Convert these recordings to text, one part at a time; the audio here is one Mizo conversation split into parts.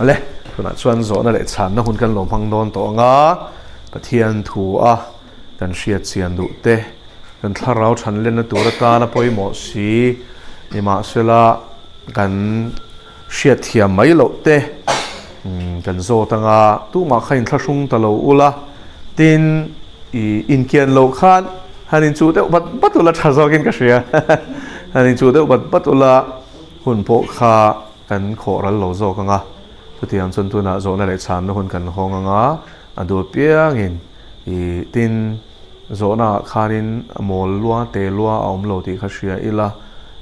Awle, tunah chuan zawhna leh chhanna hun kan lo hmang dawn tawh ang a, Pathian thu a kan hriat chian duh te, kan thlarau than lenna tur atana pawimawh si, nimahsela kan hriat thiam mai loh te kan zawt ang a, tumah kha inthlahrung ta lo ula, tin i inkian loh khan han inchuh deuh bat bat ula tha zawkin ka hria, han inchuh deuh bat bat ula hun pawh kha Kan khawh ral lo zawk ang a, chutiang chuan tunah zawhna leh chhanna hun kan hawng ang a, a duh apiangin i tin zawhna ah khanin mawl lua te lua a awm lo tih kha hria ila,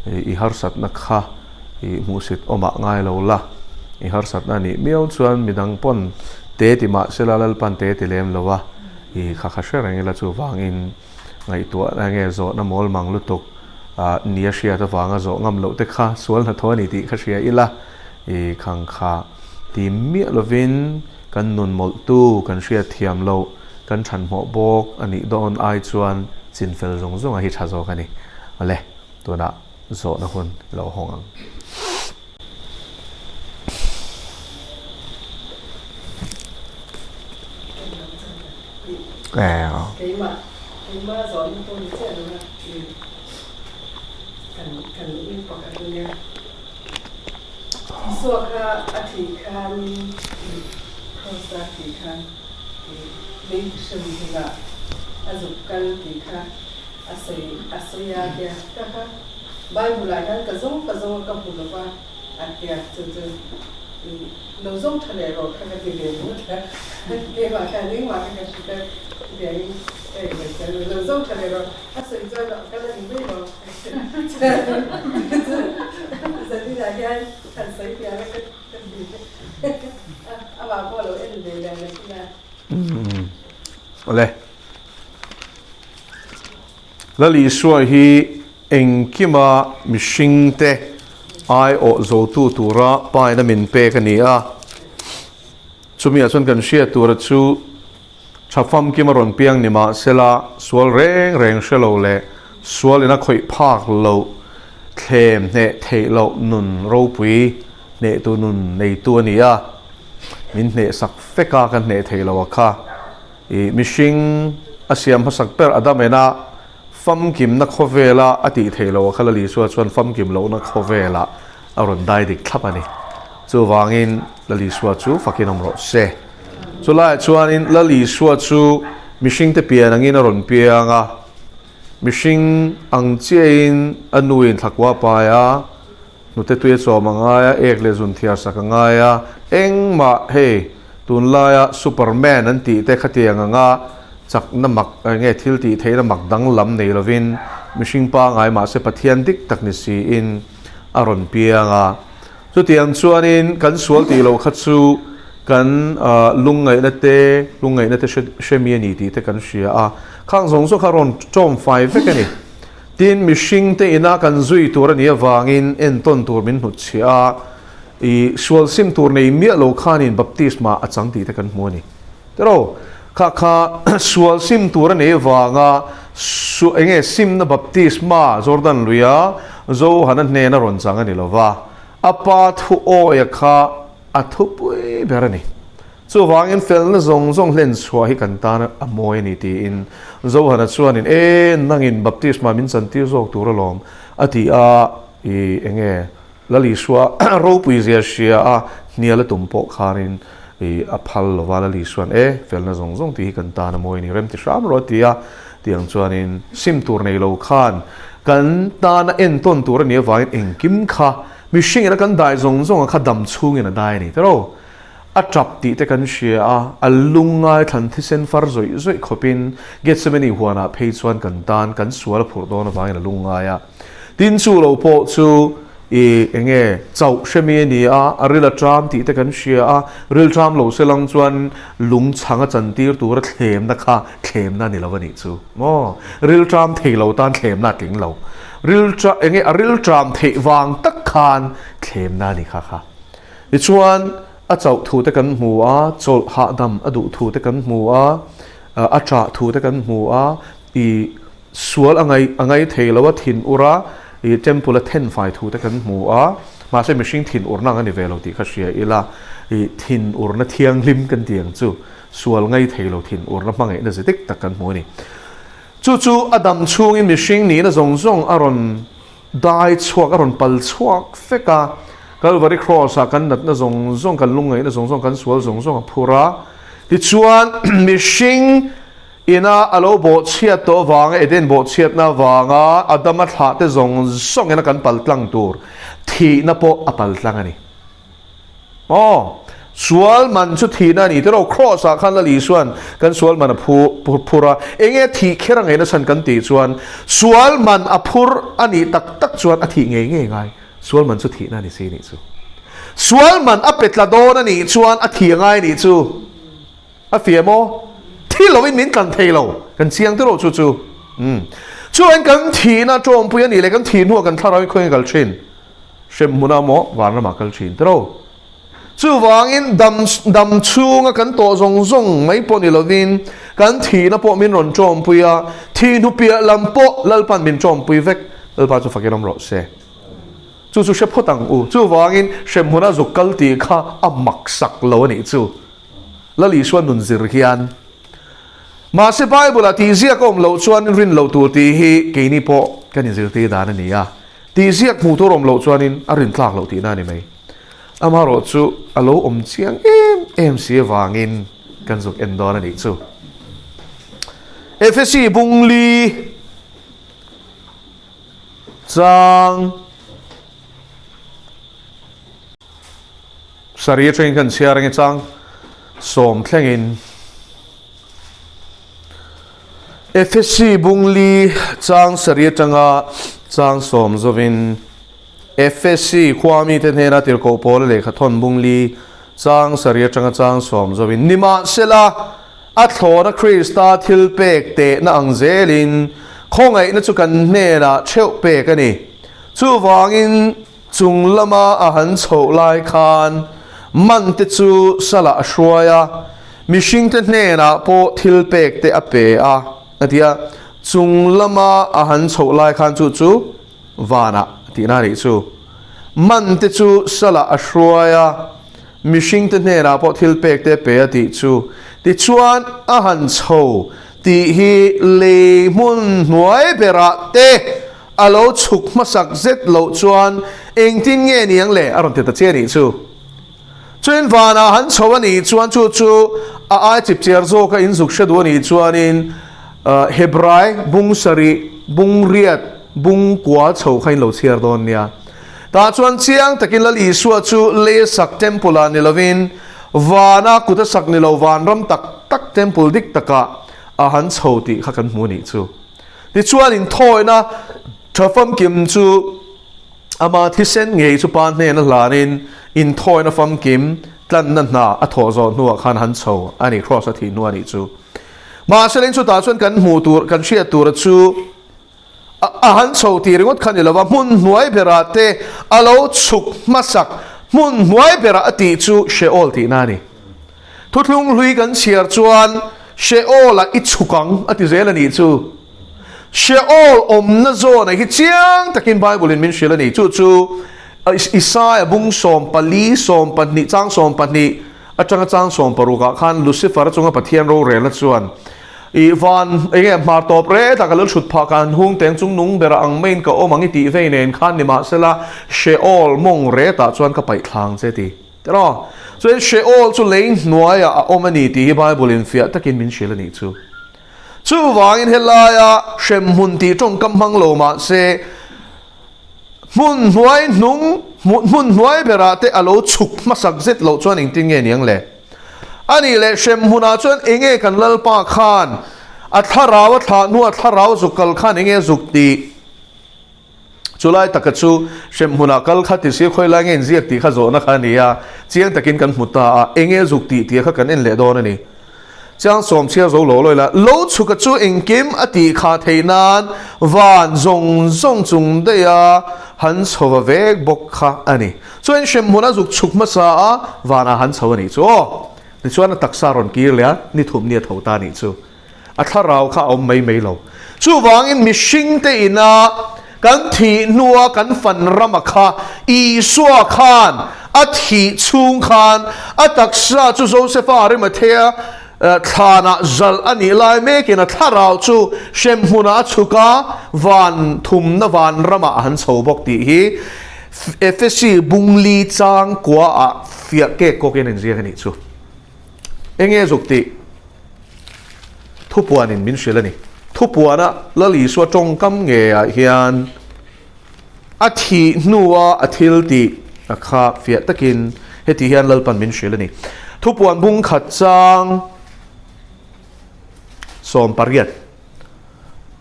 i harsatna kha i hmuhsit awmah ngai lo la, i harsatna a nih miau chuan midang pawn te ti mah sela Lalpan te ti lem lo a, i kha kha hre reng ila chuvangin Ngaihtuahna nge zawhna mawl mang lutuk a nia hriat avanga zawh ngam loh te kha sual hnathawh a ni tih kha hria ila, i khang kha ti miah lovin kan nun mawlhtu kan hriat thiam loh kan thanhmawh bawk a nih dawn ai chuan chinfel zawng zawng a hi tha zawk a ni. Awle, tunah zawhna hun lo hawng ang. Bible ah hian ka zawng ka zawng a ka hmu lova a tia chu chu lo zawng tha leh rawh kha ka ti ve ringawt a, keimah khan engmah kha ka hre ta biain ka ingaihtuah lo, lo zawng tha leh rawh a sawi chuan ka la ni mai lo chuan chu chu zaninah hian han sawi fiah la ka ti a, amah pawh a lo en ve leh nakin a. Awle. Lal Isua hi engkima mihringte aiawh zotu tura paina min pek a ni a. Chumiah chuan kan hriat tura chu tha famkim a rawn piang ni mah sela, sual reng reng hre lo leh sual ina khawih phak loh, thlem hneh theih loh nun ropui hnehtu nun neitu a ni a. Min hnehsak fek a, kan hneh theih loh a kha. I mihring a siam hmasak ber Adam ena famkimna khawvela a tih theih loh a kha Lal Isua chuan famkim lohna khawvelah a rawn dai dik thlap a ni. Chuvangin Lal Isua chu fakin awm rawh se. Chulaiah chuanin Lal Isua chu mihringte pian angin a rawn piang a, mihring ang chiahin a nuin thlakua pai a, Hnute tui a chawm a ngai a, ek leh zun thiar sak a ngai a, engmah hei tunlaia Superman an tih te khatiang anga chakna mak enge thil tih theihna mak danglam nei lovin mihring pangai mahse Pathian dik tak ni siin a rawn piang a. Chutiang chuanin kan sual tih loh kha chu kan lungngaihna te lungngaihna te hremi a ni tih te kan hria a, khang zawng zawng kha a rawn tawm fai vek a ni. Tin, mihringte ina kan zui tur a nih avangin entawn tur min hnutchhiah a, i sual sim tur nei miah lo khanin baptisma a chang tih te kan hmu a ni. Tiraw? Kha kha sual sim tur a nei avanga su enge simna baptisma Jordan luia Johana hnena rawn chang a ni lova, a pa thu awia kha a thupui ber a ni. Chuvangin felna zawng zawng hlen chhuah hi kan tan a mawi a ni tiin Johana chuanin e nangin baptisma min chantir zawk tur alawm a ti a, i enge Lal Isua ropui zia hria a hnial a tum pawh khanin i a phal lova Lal Isua'n e felna zawng zawng tih hi kan tan a mawi a ni rem ti hram rawh a ti a, tiang chuanin sim tur nei lo khan kan tana entawn tur a nih avangin engkim kha mihringin a kan dai zawng zawng a kha dam chhungin a dai a ni tiraw. A tap tih te kan hria a, a lungngai thlan thisen far zawih zawih khawpin Gethsemane huanah phei chuan kan tan kan sual a phurh dawn avangin a lungngai a. Tin chu lo pawh chu i enge chauh hremi a ni a, a ril a ṭam tih te kan hria a, ril ṭam lo se lang chuan lung chhang a chantir tura thlemna kha thlemna a ni lo a nih chu maw? Ril ṭam thei lo tan thlemna a tling lo. Ril ṭa enge a ril ṭam theih vang tak khan thlemna a ni kha kha. Tichuan, a chauh thu te kan hmu a, chawlh hahdam a duh thu te kan hmu a, a ṭah thu te kan hmu a, i sual a ngai a ngai thei lo a thin ur a, i temple a then fai thu te kan hmu a, Mahse mihring thin urna ang a ni ve lo tih kha hria ila, ih thin urna thianghlim kan ti ang chu sual ngai thei lo thin urna hmangaihna ze dik tak kan hmu a ni. Chu chu a dam chhungin mihring nihna zawng zawng a rawn dai chhuak, a rawn pal chhuak vek a. Kalvari Cross-ah kan natna zawng zawng, kan lungngaihna zawng zawng, kan sual zawng zawng a phur a. Tichuan mihring Ina a lo bawhchhiat tawh avanga Eden bawhchhiatna avanga Adama thlahte zawng zawngin a kan paltlang tur thihna pawh a paltlang a ni. Aw, sual man chu thihna a ni tiraw? Kraws ah khan Lal Isua'n kan sual man a phur a, enge thih kher a ngeina chhan kan tih chuan sual man a phur a nih tak tak chuan a thih ngei ngei ngai. Sual man chu thihna a ni si nih chu. Sual man a pe tla dawn a nih chuan a thih a ngai nih chu. A fiah maw? Thi loin min tlan thei lo. Kan chiang tiraw chu chu. Umm. Chuan kan thihna tawmpui a nih leh kan thih hnuah kan thlarauin khawiin a kal thin? Hrem hmunah maw vanramah kal thin tiraw? Chuvangin dam dam chhunga kan tawh zawng zawng mai pawh ni lovin kan thihna pawh min rawn tawmpui a, thih hnu piah lam pawh Lalpan min tawmpui vek. Lalpa chu fakin awm rawh se. Chu chu hre phawt ang u. Chuvangin hrem hmuna zuk kal tih kha a maksak lo a nih chu. Lal Isua nun zir hian. Mahse Bible-ah tihziak a awm loh chuan rin loh tur tih hi keini pawh kan inzirtir dan a ni a. Tihziak hmuh tur awm loh chuanin a rin tlak loh tihna a ni mai. Amaherawh chu a lo awm chiang em em si avangin kan zuk en dawn a nih chu. Efesi bungli chang. Sarih atangin kan chhiar ang i chang sawm thlengin Efesi bungli chang sarih atanga chang sawm zawin Efesi khua mite hnena tirhkoh pawla lehkha thawn bungli chang sarih atanga chang sawm zawin Nimahsela a thlawna Krista thil pek tehna ang zelin khawngaihna chu kan hnenah theuh pek a ni. Chuvangin Chung lama a han chhoh lai khan man te chu salah a hruai a, mihringte hnenah pawh thil pek te a pe a, a ti a. Chung lama a han chhoh lai khan chu chu vanah a tihna a nih chu. Man te chu salah a hruai a, mihringte hnenah pawh thil pek te a pe a tih chu. Tichuan a han chho tih hi lei hmun hnuai berah te A lo chhuk hmasak zet loh chuan engtin nge ni ang le? A rawn ti ta che a nih chu. Chuin vanah han chho a nih chuan chu chu a ai chip chiar zawka in zuk hre duh a nih chuanin Hebrai bung sarih, bung riat, bung kua chho kha in lo chhiar dawn nia. Tah chuan chiang takin Lal Isua chu lei sak temple ah ni lovin vana kut a sak ni lo vanram tak tak temple dik takah a han chho tih kha kan hmu a nih chu. Tichuan inthawina tha famkim chu ama thisen ngei chu pa hnena hlanin inthawina famkim tlanna hna a thawh zawh hnuah khan han chho a ni, Kraws a thih hnu a nih chu. Mahse leng chutah chuan kan hmuh tur, kan hriat tura chu a han chho tih ringawt kha ni lova, hmun hnuai berah te a lo chhuk hmasak, hmun hnuai berah a tih chu Sheol tihna a ni. Thuthlung hlui kan chhiar chuan Sheol-ah i chhuk ang a ti zel a nih chu. Sheol awmna zawnah hi chiang takin Bible-in min hrilh a ni. Chu chu Isaia bung 14, 12, chang 12 atanga chang 16 ah khan Lucifer chunga Pathian rorelna chuan i van enge hmar tawp ret ah ka lo thut phah kan hung teng chung nung berah ang maiin ka awm ang i tih vei nen khan nimahsela Sheol mawng retah chuan ka paih thlang che ti. Tiraw? Chuan Sheol chu lei hnuaiah a awm a ni tih hi Bible in fiah takin min hrilh a nih chu. Chuvangin helaia hremhmun tih tawngkam hmang lo mah se, hmun hnuai hnung, hmun hnuai berah te a lo chhuk hmasak zet loh chuan engtin nge niang le? A nih leh hremhmunah chuan enge kan Lalpa khan a thlarau a thlah hnua thlarau zuk kal khan enge zuk tih? Chulai taka chu hremhmunah kal kha ti si khawi lai nge inziak tih kha zawhna kha a ni a, chiang takin kan hmu ta a, enge zuk tih tih kha kan en leh dawn a ni. Chiang sawm chhiar zo lo lawi la, lo chhuka chu engkim a tih kha theih nan van zawng zawng chung daih a han chho va vek bawk kha a ni. Chuan hremhmuna zuk chhuk hmasa a, vanah han chho a nih chu aw. Tichuan a taksa rawn kir leh a, ni thum ni a tho ta a nih chu. A thlarau kha a awm mai mai lo. Chuvangin mihringte ina Kan thih hnua kan fan rama kha Isua khan a thih chhung khan a taksa chu Josefa Arimathea thlanah zalh a nih lai mekin a thlarau chu hremhmunah a chhuk a, van thumna van ramah a han chho bawk tih hi Efesi bungli chang kuaah fiah kek kawkin a inziak a nih chu. Enge zuk tih thupuanin min hrilh a ni. Thupuana Lal Isua tawngkam ngeah hian a thih hnua a thil tih a kha fiah takin heti hian Lalpan min hrilh a ni. Thupuan bung khat chang 18.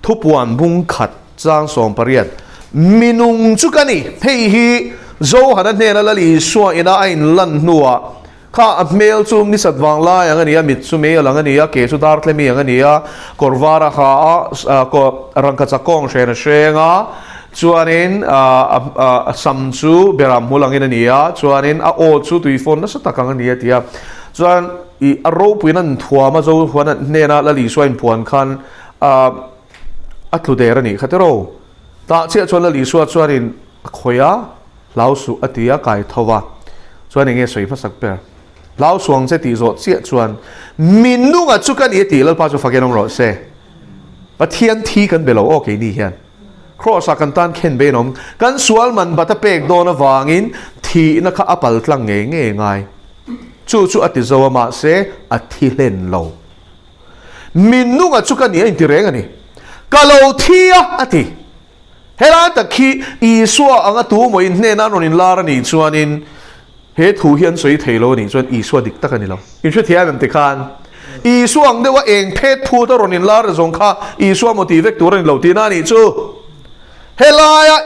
Thupuan bung khat chang 18. Minung chu ka ni. Hei hi Johana hnena Lal Isua ina a inlan hnuah Kha a hmel chu nisat vang lai ang a ni a, mit chu mei a lang a ni a, ke chu dar tlemi ang a ni a, kawr var a ha a, rangkachak kawng hren a hreng a, chuanin a sam chu beram hmul angin a ni a, chuanin a aw chu tuifawn nasa tak ang a ni a ti a. Chuan ih a ropuiin an thuam a, Zohuan a hnena Lal Isua inpuan khan a tlu der a nih kha tiraw. Tah chiah chuan Lal Isua chuanin a khawih a, Hlau suh a ti a, kai tho va. Chuan enge sawi hmasak ber? Hlau suh ang che tih zawh chiah chuan mi nunga chu ka ni a tih Lalpa chu fakin awm rawh se. Pathian thi kan be lo aw keini hian. Kraws ah kan tan khen bein awm. Kan sual man bat a pek dawn avangin thihna kha a pal tlang ngei ngei ngai. Chu chu a ti zo a mahse a thi hlen lo. Mi nunga chu ka ni a inti reng a ni. Ka lo thi a a ti. Helai tak hi Isua anga tu maw in hnena an rawn inlar a nih chuanin he thu hi an sawi thei lo a nih chuan Isua dik tak a ni lo. In hrethiam em tikhan Isua ang deuha eng phet phut a rawn inlar zawng kha Isua maw tih vek tur a ni lo tihna a nih chu. Helaia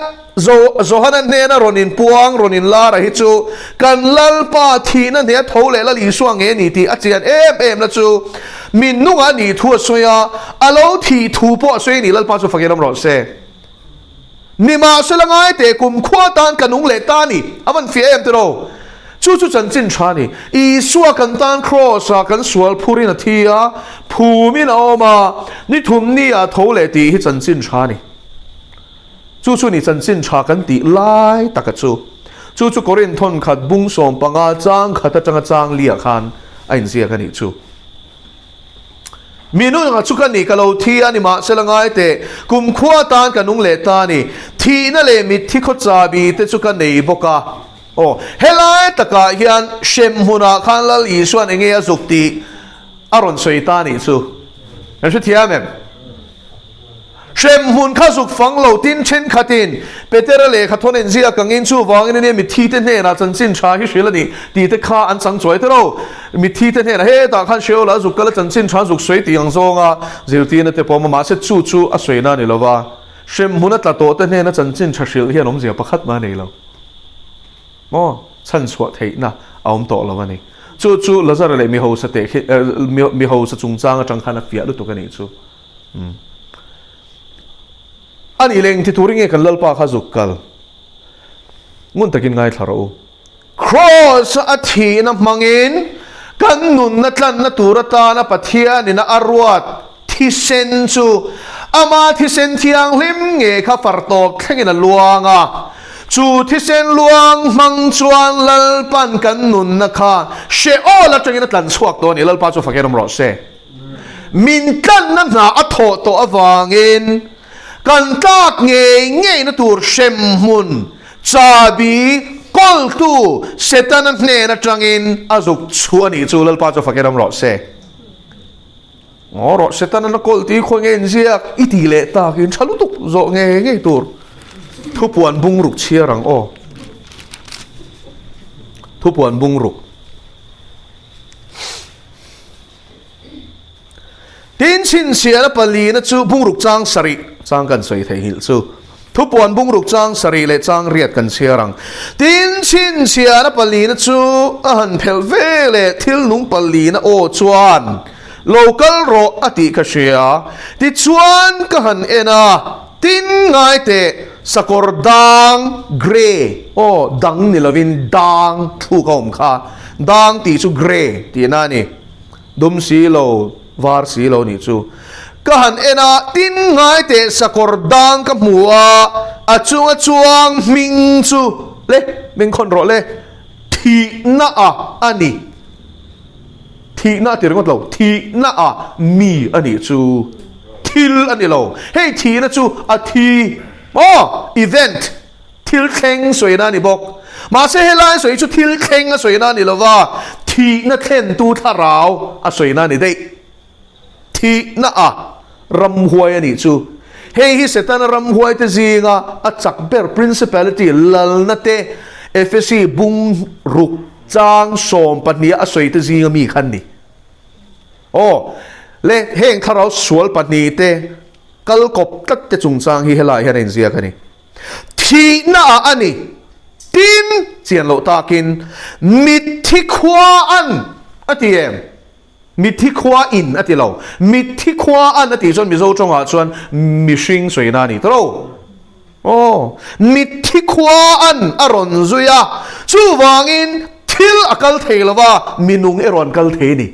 Johana hnena rawn inpuang rawn inlar a hi chu kan Lalpa thihna hneha tho leh Lal Isua nge ni tih a chian em em na chu min nungah a nih thu a sawi a, a lo thih thu pawh a sawi a ni Lalpa chu fakin awm rawh se. Nimahsela ngai teh kum khua tan ka nung leh ta a ni, a van fiah em tiraw? Chu chu chanchin tha a ni. Isua kan tan Kraws ah kan sual phurin a thi a, phumin a awm a, ni thum ni ah tho leh tih hi chanchin tha a ni. Chu chu ni chanchin tha kan tih lai taka chu. Chu chu Korinth thawn khat bung 15 chang khat atanga chang liah khan a inziak a nih chu. Mi nunga chu ka ni ka lo thi a ni mahsela ngai teh, kumkhua atan ka nung leh ta a ni. Thihna leh mitthi khaw chabi te chu ka nei bawk a. Aw, helai takah hian hremhmunah khan Lal Isua'n enge a zuk tih a rawn sawi ta a nih chu. Kan hrethiam em? Hremhmun kha zuk fang lo tin thenkhatin Petera lehkha thawn en ziak angin chuvangin ania mitthite hnenah chanchin tha hi hrilh a ni tih te kha an chang chuai tero. Mitthite hnenah hetah khan Sheol ah zuk kal a chanchin tha zuk sawi tih ang zawnga zirtirna te pawh awm a, mahse chu chu a sawina a ni lo va, hremhmun a tla tawh te hnena chanchin tha hrilh hian awmzia pakhat mah a nei lo. Maw? Chhan chhuah theihna a awm tawh lo a ni. Chu chu Lazara leh mihosa teh khi mihosa chungchang atang khan a fiah lutuk a nih chu. A nih leh engti turin nge kan Lalpa kha zuk kal? Ngun takin ngaithla rawh u. Kraws a thihna hmangin kan nunna tlanna tur atana Pathianin a ruat thisen chu ama thisen thianghlim nge kha far tawp thlengin a luang a. Chu thisen luang hmang chuan Lalpan kan nunna kha hrehawla atangin a tlan chhuak tawh a ni. Lalpa chu fakin awm rawh se. Min tlanna hna a thawh tawh avangin kan tlak ngei ngeina tur hremhmun chabi kawltu Setana hnen atangin a zuk chhuah a nih chu Lalpa chu fakin awm rawh se. Ngaw rawh Setana na kawlh tih khawi nge inziak i tih leh takin tha lutuk zawh ngei ngei tur thupuan bungruk chhiar ang aw. Thupuan bungruk. Tin, chhinchhiahna palina chu bungruk chang sarih chang kan sawi thei nghilh chu. Thupuan bungruk chang sarih leh chang riat kan chhiar ang. Tin, chhinchhiahna palina chu a han phelh ve leh thil nung palina aw chuan lo kal rawh a tih ka hria. Tichuan ka han en a, tin ngai teh sakawr dang, grey, aw dang ni lovin dang thluk a awm kha. Dang tih chu grey tihna a ni. Dum si lo, var si lo nih chu. Ka han en a, tin ngai teh sakawr dang ka hmu a, a chunga chuang hming chu le, min khawn rawh le, thihna a a ni. Thihna a ti ringawt lo, thihna a mi a nih chu. Thil a ni lo. Hei thihna chu a thi maw? Event, thil thleng sawina a ni bawk. Mahse helai sawi chu thil thleng a sawina a ni lo va, thihna thlentu thlarau a sawina a ni daih. Thihna a ramhuai a nih chu. Hei hi Setana ramhuaite zinga a chak ber principality, lalna te, Efesi bung ruk chang 12 a sawi te zinga mi khan ni. Aw le, heng thlarau sual pahnihte kal kawp tlat te chungchang hi helaiah hian a inziak a ni. Thihna ah a ni. Tin, chian loh takin, mitthi khua an a ti em? Mitthi khua in a ti lo. Mitthi khua an a tih chuan Mizo tawngah chuan mihring sawina a ni ta lo. Aw, mitthi khua an a rawn zui a, chuvangin thil a kal thei lo va, minung erawh an kal thei a ni.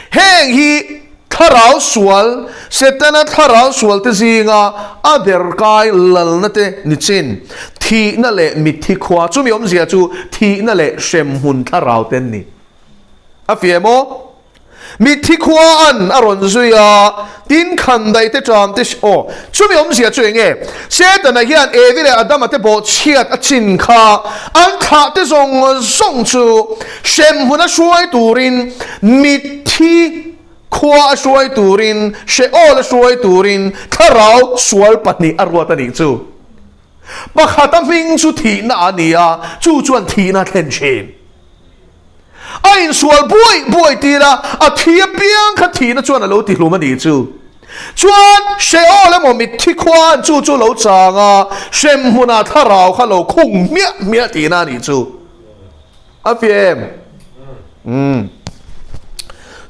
Heng hi thlarau sual, Setana thlarau sualte zinga a derkai lalna te ni chin, thihna leh mitthi khua, chumi awmzia chu thihna leh hremhmun thlarau te an ni. A fiah maw? Mitthi khua an a rawn zui a, tin khandaih te ṭam te aw, chumi awmzia chu eng nge? Setana hian Evi leh Adama te bawhchhiat a chin kha an thlah te zawng zawng chu hremhmun a hruai turin mitthi khua a hruai turin Sheol a hruai turin thlarau sual pahnih a ruat a nih chu. Pakhat a hming chu thihna a ni a, chu chuan thihna a thlen ṭhin. A insual buai buai tir a, a thi apiang kha thihna chuan a lo ti hlum a nih chu. Chuan Sheol emaw mitthi khuan chu chu lo chang a, hremhmunah thlarau kha lo khung hmiah hmiah tihna a nih chu. A fiah em? Umm.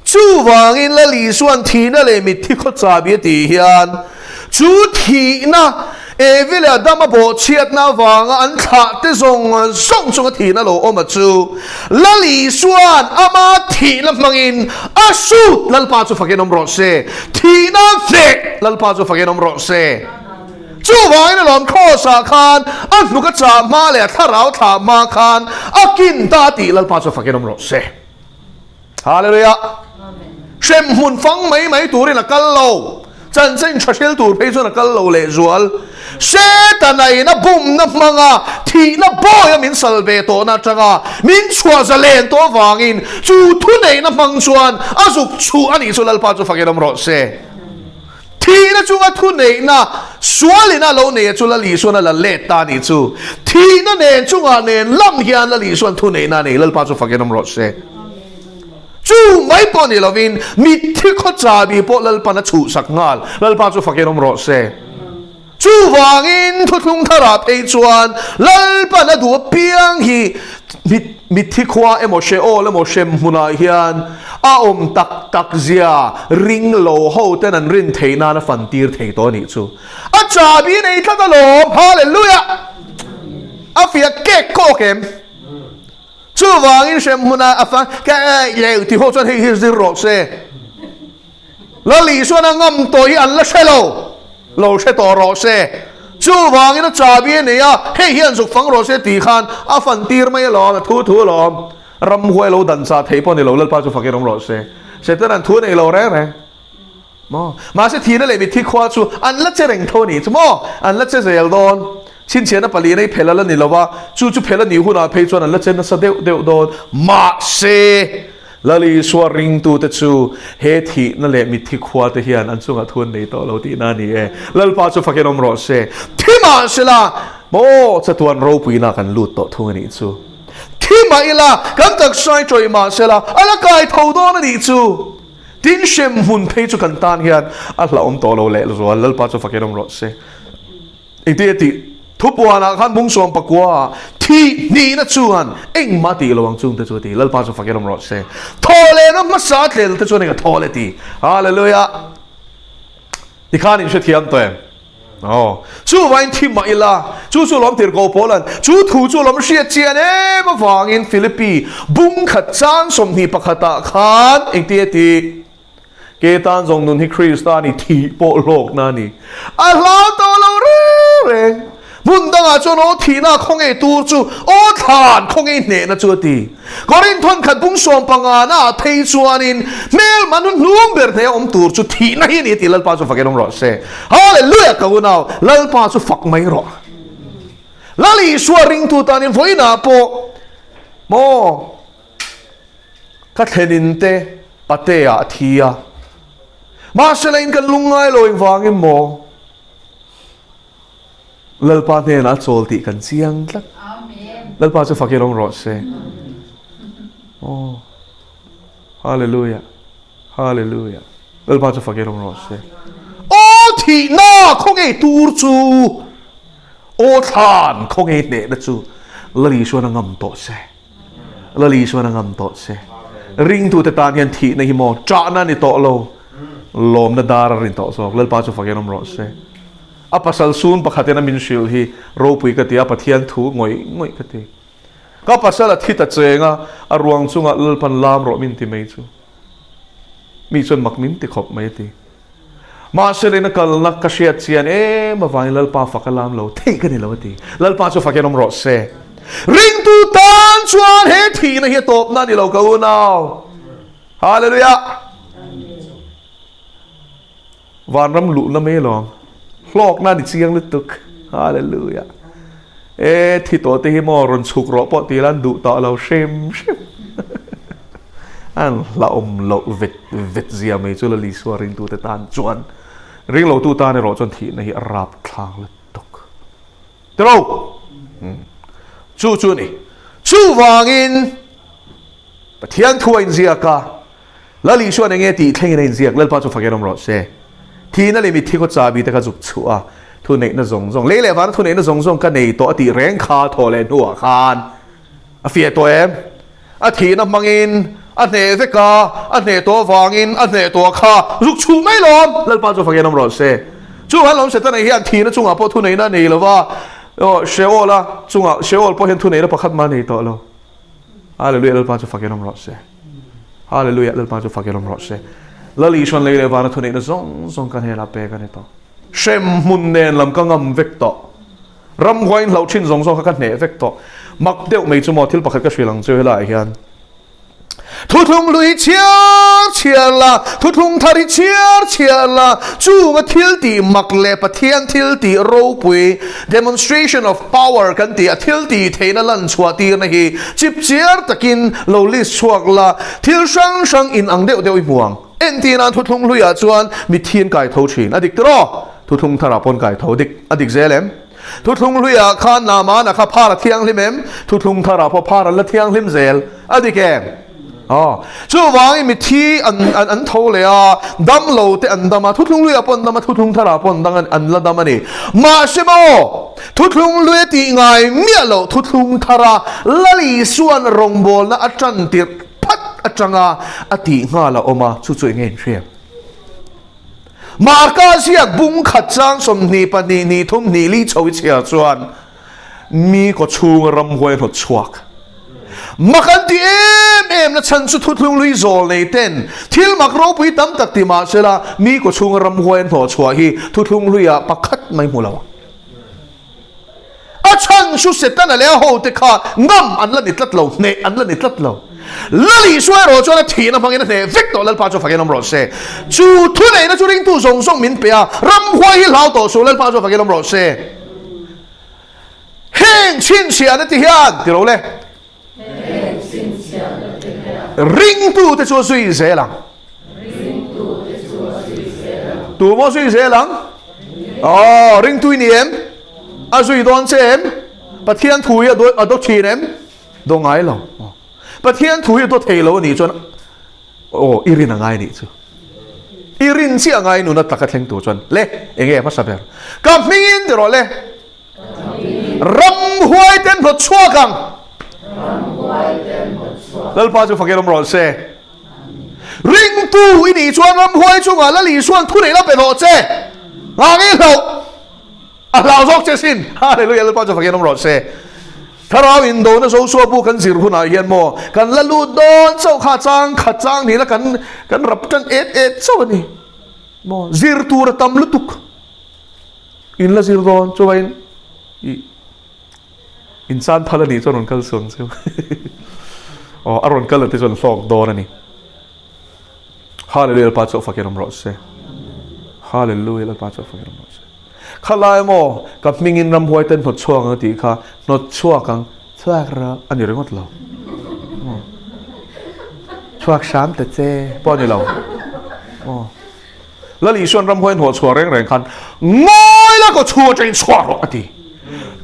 Chuvangin Lal Isua'n thihna leh mitthi khaw chabi a tih hian, chu thihna, Evi leh Adama bawhchhiatna avanga an thlah te zawng zawng chunga thihna lo awm a chu, Lal Isua'n ama thihna hmangin a sut, Lalpa chu fakin awm rawh se, thihna hneh, Lalpa chu fakin awm rawh se. Chuvangin alawm Kraws-ah khan a hnuk a chah hma leh a thlarau thlah hma khan a kin ta tih Lalpa chu fakin awm rawh se. Hallelujah! Hremhmun fang mai mai turin a kal lo. Chanchin tha hril tur phei chuan a kal lo lehzual. Setana in a bumna hmanga thihna bawia min sal ve tawhna atanga min chhuah zalen tawh avangin chu thuneihna hmang chuan a zuk chhuh a nih chu Lalpa chu fakin awm rawh se. Thihna chunga thuneihna sualin a lo nei a chu Lal Isuan a la let ta a nih chu. Thihna nen chungah nen lam hian Lal Isuan thuneihna a nei, Lalpa chu fakin awm rawh se. Chu mai pawh ni lovin mitthi khaw chabi pawh Lalpan a chhuhsak nghal, Lalpa chu fakin awm rawh se. Chuvangin thuthlung tharah phei chuan Lalpan a duh apiang hi mitthi khua emaw Sheol emaw hrem hmunah hian a awm tak tak zia ring lo ho ten an rin theih nan a fan tir thei tawh a nih chu. A chabi nei tlat alawm! Hallelujah! A fiah kek kawk em? Chuvangin hrem hmunah a fan ka leu ti ho chuan hei hi zir rawh se. Lal Isuan a ngam tawh hi an la hre lo. Lo hre tawh rawh se. Chuvangin a chabi a nei a, hei hian zuk fang rawh se tih khan a fan tir mai alawm, a thu thu alawm. Ramhuai lo dan chah theih pawh ni lo, Lalpa chu fakin awm rawh se. Satan an thu nei lo reng reng. Maw? Mahse thihna leh mitthi khua chu an la che reng tho a nih chu maw? An la che zel dawn. Chhinchhiahna palian ei phel a la ni lo va, chu chu phel a nih hunah phei chuan an la che nasa deuh deuh dawn. Mahse, Lal Isua ringtute chu he thihna leh mitthi khuate hian an chungah thu an nei tawh lo tihna a ni e. Lalpa chu fakin awm rawh se. Thi mah sela, maw chatuan ropuina kan lut tawh thung a nih chu. Thi mah ila, kan taksa i tawih mah sela, a la kai tho dawn a nih chu. Tin hrem hmun phei chu kan tan hian a hlauhawm tawh lo leh zual. Lalpa chu fakin awm rawh se. Engtin a tih? Thupuanah khan bung 19 thih hnihna chuan engmah tih lo ang chungte chu a ti. Lalpa chu fakin awm rawh se. Thawhlehna hmasa tlel te chuan eng a thaw leh ti. Hallelujah! Tikhan in hrethiam tawh em? Aw. Chuvain thi mah ila, chu chu lawm tirhkoh Paula'n chu thu chu lawm hriat chian em avangin Philippi bung khat chang 21 ah khan engtin a tih? Ke tan zawng nun hi Krista a ni, thih pawh hlawkna a ni. A hlau tawh lo reng reng. Hmun dangah chuan aw thihna khawnge tur chu aw thlan khawnge hnehna chu a ti. Korinth thawn bung 15 ah phei chuanin hmelma nu hnung ber hneha awm tur chu thihna hi a ni a ti. Lalpa chu fakin awm rawh se. Hallelujah ka unau, Lalpa chu fak mai rawh. Lal Isua ringtu tanin vawiinah pawh maw ka thlenin te patea a thi a. Mahse la in kan lungngai lo engvangin maw? Lalpa hnenah a chawl tih kan chiang tlat. Lalpa chu fakin awm rawh se. Oh. Hallelujah. Hallelujah. Lalpa chu fakin awm rawh se. Aw thihna khawnge tur chu aw thlan khawnge hnehna chu Lal Isuan a ngam tawh se. Lal Isuan a ngam tawh se. Ringtute tan hian thihna hi maw ṭahna ni tawh lo, lawmna dar a rin tawh zawk. Lalpa chu fakin awm rawh se. A pasal sun pakhatin a min hrilh hi ropui ka ti a, Pathian thu ngawih ngawih ka ti. Ka pasal a thi ta cheng a, a ruang chungah Lalpan lam rawh min ti mai chu. Mi chuan mak min ti khawp mai a ti. Mahse lehna kalna ka hriat chian em avangin Lalpa fak a lam lo theih ka ni lo a ti. Lalpa chu fakin awm rawh se. Ringtu tan chuan he thihna hi a tawpna a ni lo ka unau. Hallelujah! Vanram luhna mai alawm. Hlawkna a ni chiang lutuk. Hallelujah! E thi tawh te hi maw rawn chhuk rawh pawh ti la an duh tawh lo hrim hrim. An hlauhawm loh vet vet zia mai chu Lal Isua ringtute tan chuan ringlotu tan erawh chuan thihna hi a rapthlak lutuk. Tiro! Chu chu a ni. Chuvangin Pathian thu a inziak a, Lal Isua'n enge tih thlengin a inziak, Lalpa chu fakin awm rawh se. Thihna leh mitthi khaw chabi te kha zuk chhuah a, thuneihna zawng zawng, lei leh vana thuneihna zawng zawng ka nei tawh a tih reng kha thaw leh hnuah khan a fiah tawh em? A thihna hmangin a hneh vek a, a hneh tawh avangin a hneh tawh kha zuk chhuh mai lawm, Lalpa chu fakin awm rawh se. Chu han lawm Setana hian thihna chungah pawh thuneihna a nei lo va, Sheol a chungah Sheol pawh hian thuneihna pakhat mah a nei tawh lo. Hallelujah, Lalpa chu fakin awm rawh se. Hallelujah, Lalpa chu fakin awm rawh se. Lal Isuan lei leh vana thuneihna zawng zawng kan hela pek a ni tawh. Hrem hmun nen lam ka ngam vek tawh. Ramhuaiin hlauh thin zawng zawng kha ka hneh vek tawh. Mak deuh mai chu maw thil pakhat ka hrilh ang chu helaiah hian. Thuthlung hlui hi chhiar chhiar la, thuthlung thar hi chhiar chhiar la, chunga thil tih mak leh Pathian thil tih ropui, demonstration of power kan tih a thil tih theihna lan chhuah tirna hi chip chiar takin lo list chhuak la, thil hrang hrang in ang deuh deuh i hmu ang. Entir nan thuthlung hluiah chuan mitthi an kai tho thin, a dik tiraw? Thuthlung tharah pawn kai tho dik, a dik zel em? Thuthlung hluiah khan Naamana kha phar a thianghlim em? Thuthlung tharah pawh phar an la thianghlim zel. A dik em? Aw. Chuvangin mithi an an an tho leh a, dam lo te an dam a, thuthlung hluiah pawh an dam a, thuthlung tharah pawh an dang an la dam a ni. Mahse maw, thuthlung hlui a tih ngai miah loh thuthlung thara Lal Isua'n rawngbawlna a tan tirh phat atanga a tih nghal a awm a, chu chu eng nge inhriat? Marka ziak bung khat chang 22 hnih thum hnih li chho i chhiar chuan mi kaw chhunga ramhuai hnawt chhuak. Mak an ti em em na chhan chu thuthlung lui zawl nei ten thil mak ropui tam tak ti mah sela mi kaw chhunga ramhuai an hnawh chhuah hi thuthlung hluiah pakhat mai hmu lo ang. A chhan chu Setana leh a hote kha ngam an la ni tlat lo, hneh an la ni tlat lo. Lal Isua erawh chuan a thihna hmangin a hneh vek tawh, Lalpa chu fakin awm rawh se. Chu thuneihna chu ringtu zawng zawng min pe a, ramhuai hi hlau tawh suh, Lalpa chu fakin awm rawh se. Heng chhinchhiahna ti hian, ti lo le. Ringtute chu a zui zel ang. Tu maw zui zel ang? Aw, ringtu i ni em? A zui dawn che em? Pathian thu hi a do thin em? Do ngai lo. Pathian thu hi a do thei lo a nih chuan aw, i rin a ngai nih chu. I rin chiah a ngai nuna taka thleng tur chuan le, enge hmasa ber? Ka hmingin ti rawh le. Ramhuai ten hnawt chhuak ang. Lalpa chu fakin awm rawh se. Ringtu i nih chuan ramhuai chungah Lal Isuan thu neihna pe rawh che. Ngah nge hlauh? A hlau zawk che sin. Hallelujah Lalpa chu fakin awm rawh se. Thlarau indona Joshua bu kan zir hunah hian maw kan la lut dawn chauh kha chang khat chang nihna kan kan rap tan et et chauh a ni maw zir tur a tam lutuk in la zir dawn chuvain i in chan phal a nih chuan rawn kal suang cheu aw a rawn kal a te chuan hlawk dawn a ni Hallelujah Lalpa chu fakin awm rawh se Hallelujah Lalpa chu fakin awm rawh se Khalai maw ka hmingin ramhuai ten hnawt chhuak ang a tih kha hnawt chhuak ang chhuak rawh a ni ringawt lo chhuak hram ta che pawh a ni lo aw Lal Isuan ramhuai hnawh chhuah reng reng khan ngawi la kaw chhuah atangin chhuak rawh a ti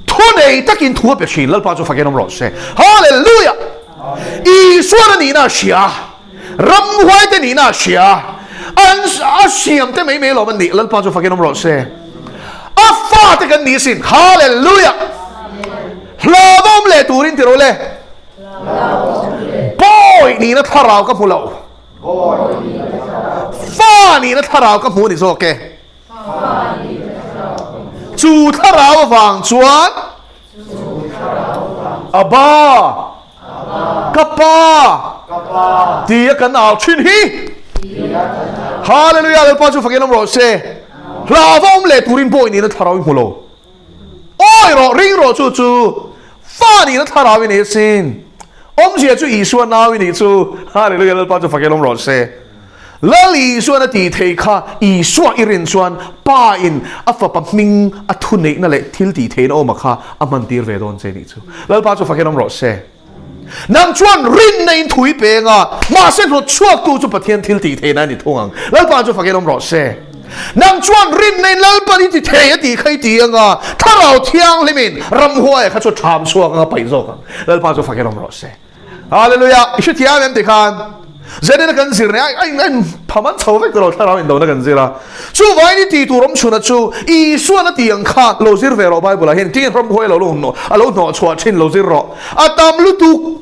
thu nei takin thu a pe thin Lalpa chu fakin awm rawh se Hallelujah Isuan a nihna a hria Ramhuai te nihna a hria an a siam te mai mai lawm an nih Lalpa chu fakin awm rawh se a fa te kan ni sin Hallelujah Hlauhawm leh turin ti rawh le Bawi nihna thlarau ka hmu lo Fa nihna thlarau ka hmu a ni zawk e Chu thlarau avang chuan Abba Ka pa Tia kan au thin hi Hallelujah Lalpa chu fakin awm rawh se Hlauhawm leh turin bawi nihna thlarau i hmu lo Awi rawh ring rawh chu chu fa nihna thlarau i nei asin Awmzia chu Isua nau i nih chu Hallelujah Lalpa chu fakin awm rawh se Lal Isuan a tih theih kha Isua i rin chuan Pa in a fapa hming a thuneihna leh thil tih theihna awma kha a hman tir ve dawn che nih chu. Lalpa chu fakin awm rawh se. Nang chuan rinna in thui peng a, mahse hnawt chhuaktu chu Pathian thil tih theihna a ni thung ang. Lalpa chu fakin awm rawh se. Nang chuan rinna in Lalpan i ti thei a tih kha i ti ang a, Thlarau Thianghlimin ramhuaia kha chu ṭham chhuak ang a paih zawk ang. Lalpa chu fakin awm rawh se. Hallelujah! I hrethiam em tikhan Zenena kan zir nei a in pham an chho vek tawh lo thlarau indona kan zir a. Chuvangin i tih tur awm chhuna chu Isuan a tih ang kha lo zir ve rawh Bible ah hian engtin nge ramhuai lo a lo hnawh chhuah thin lo zir rawh. A tam lutuk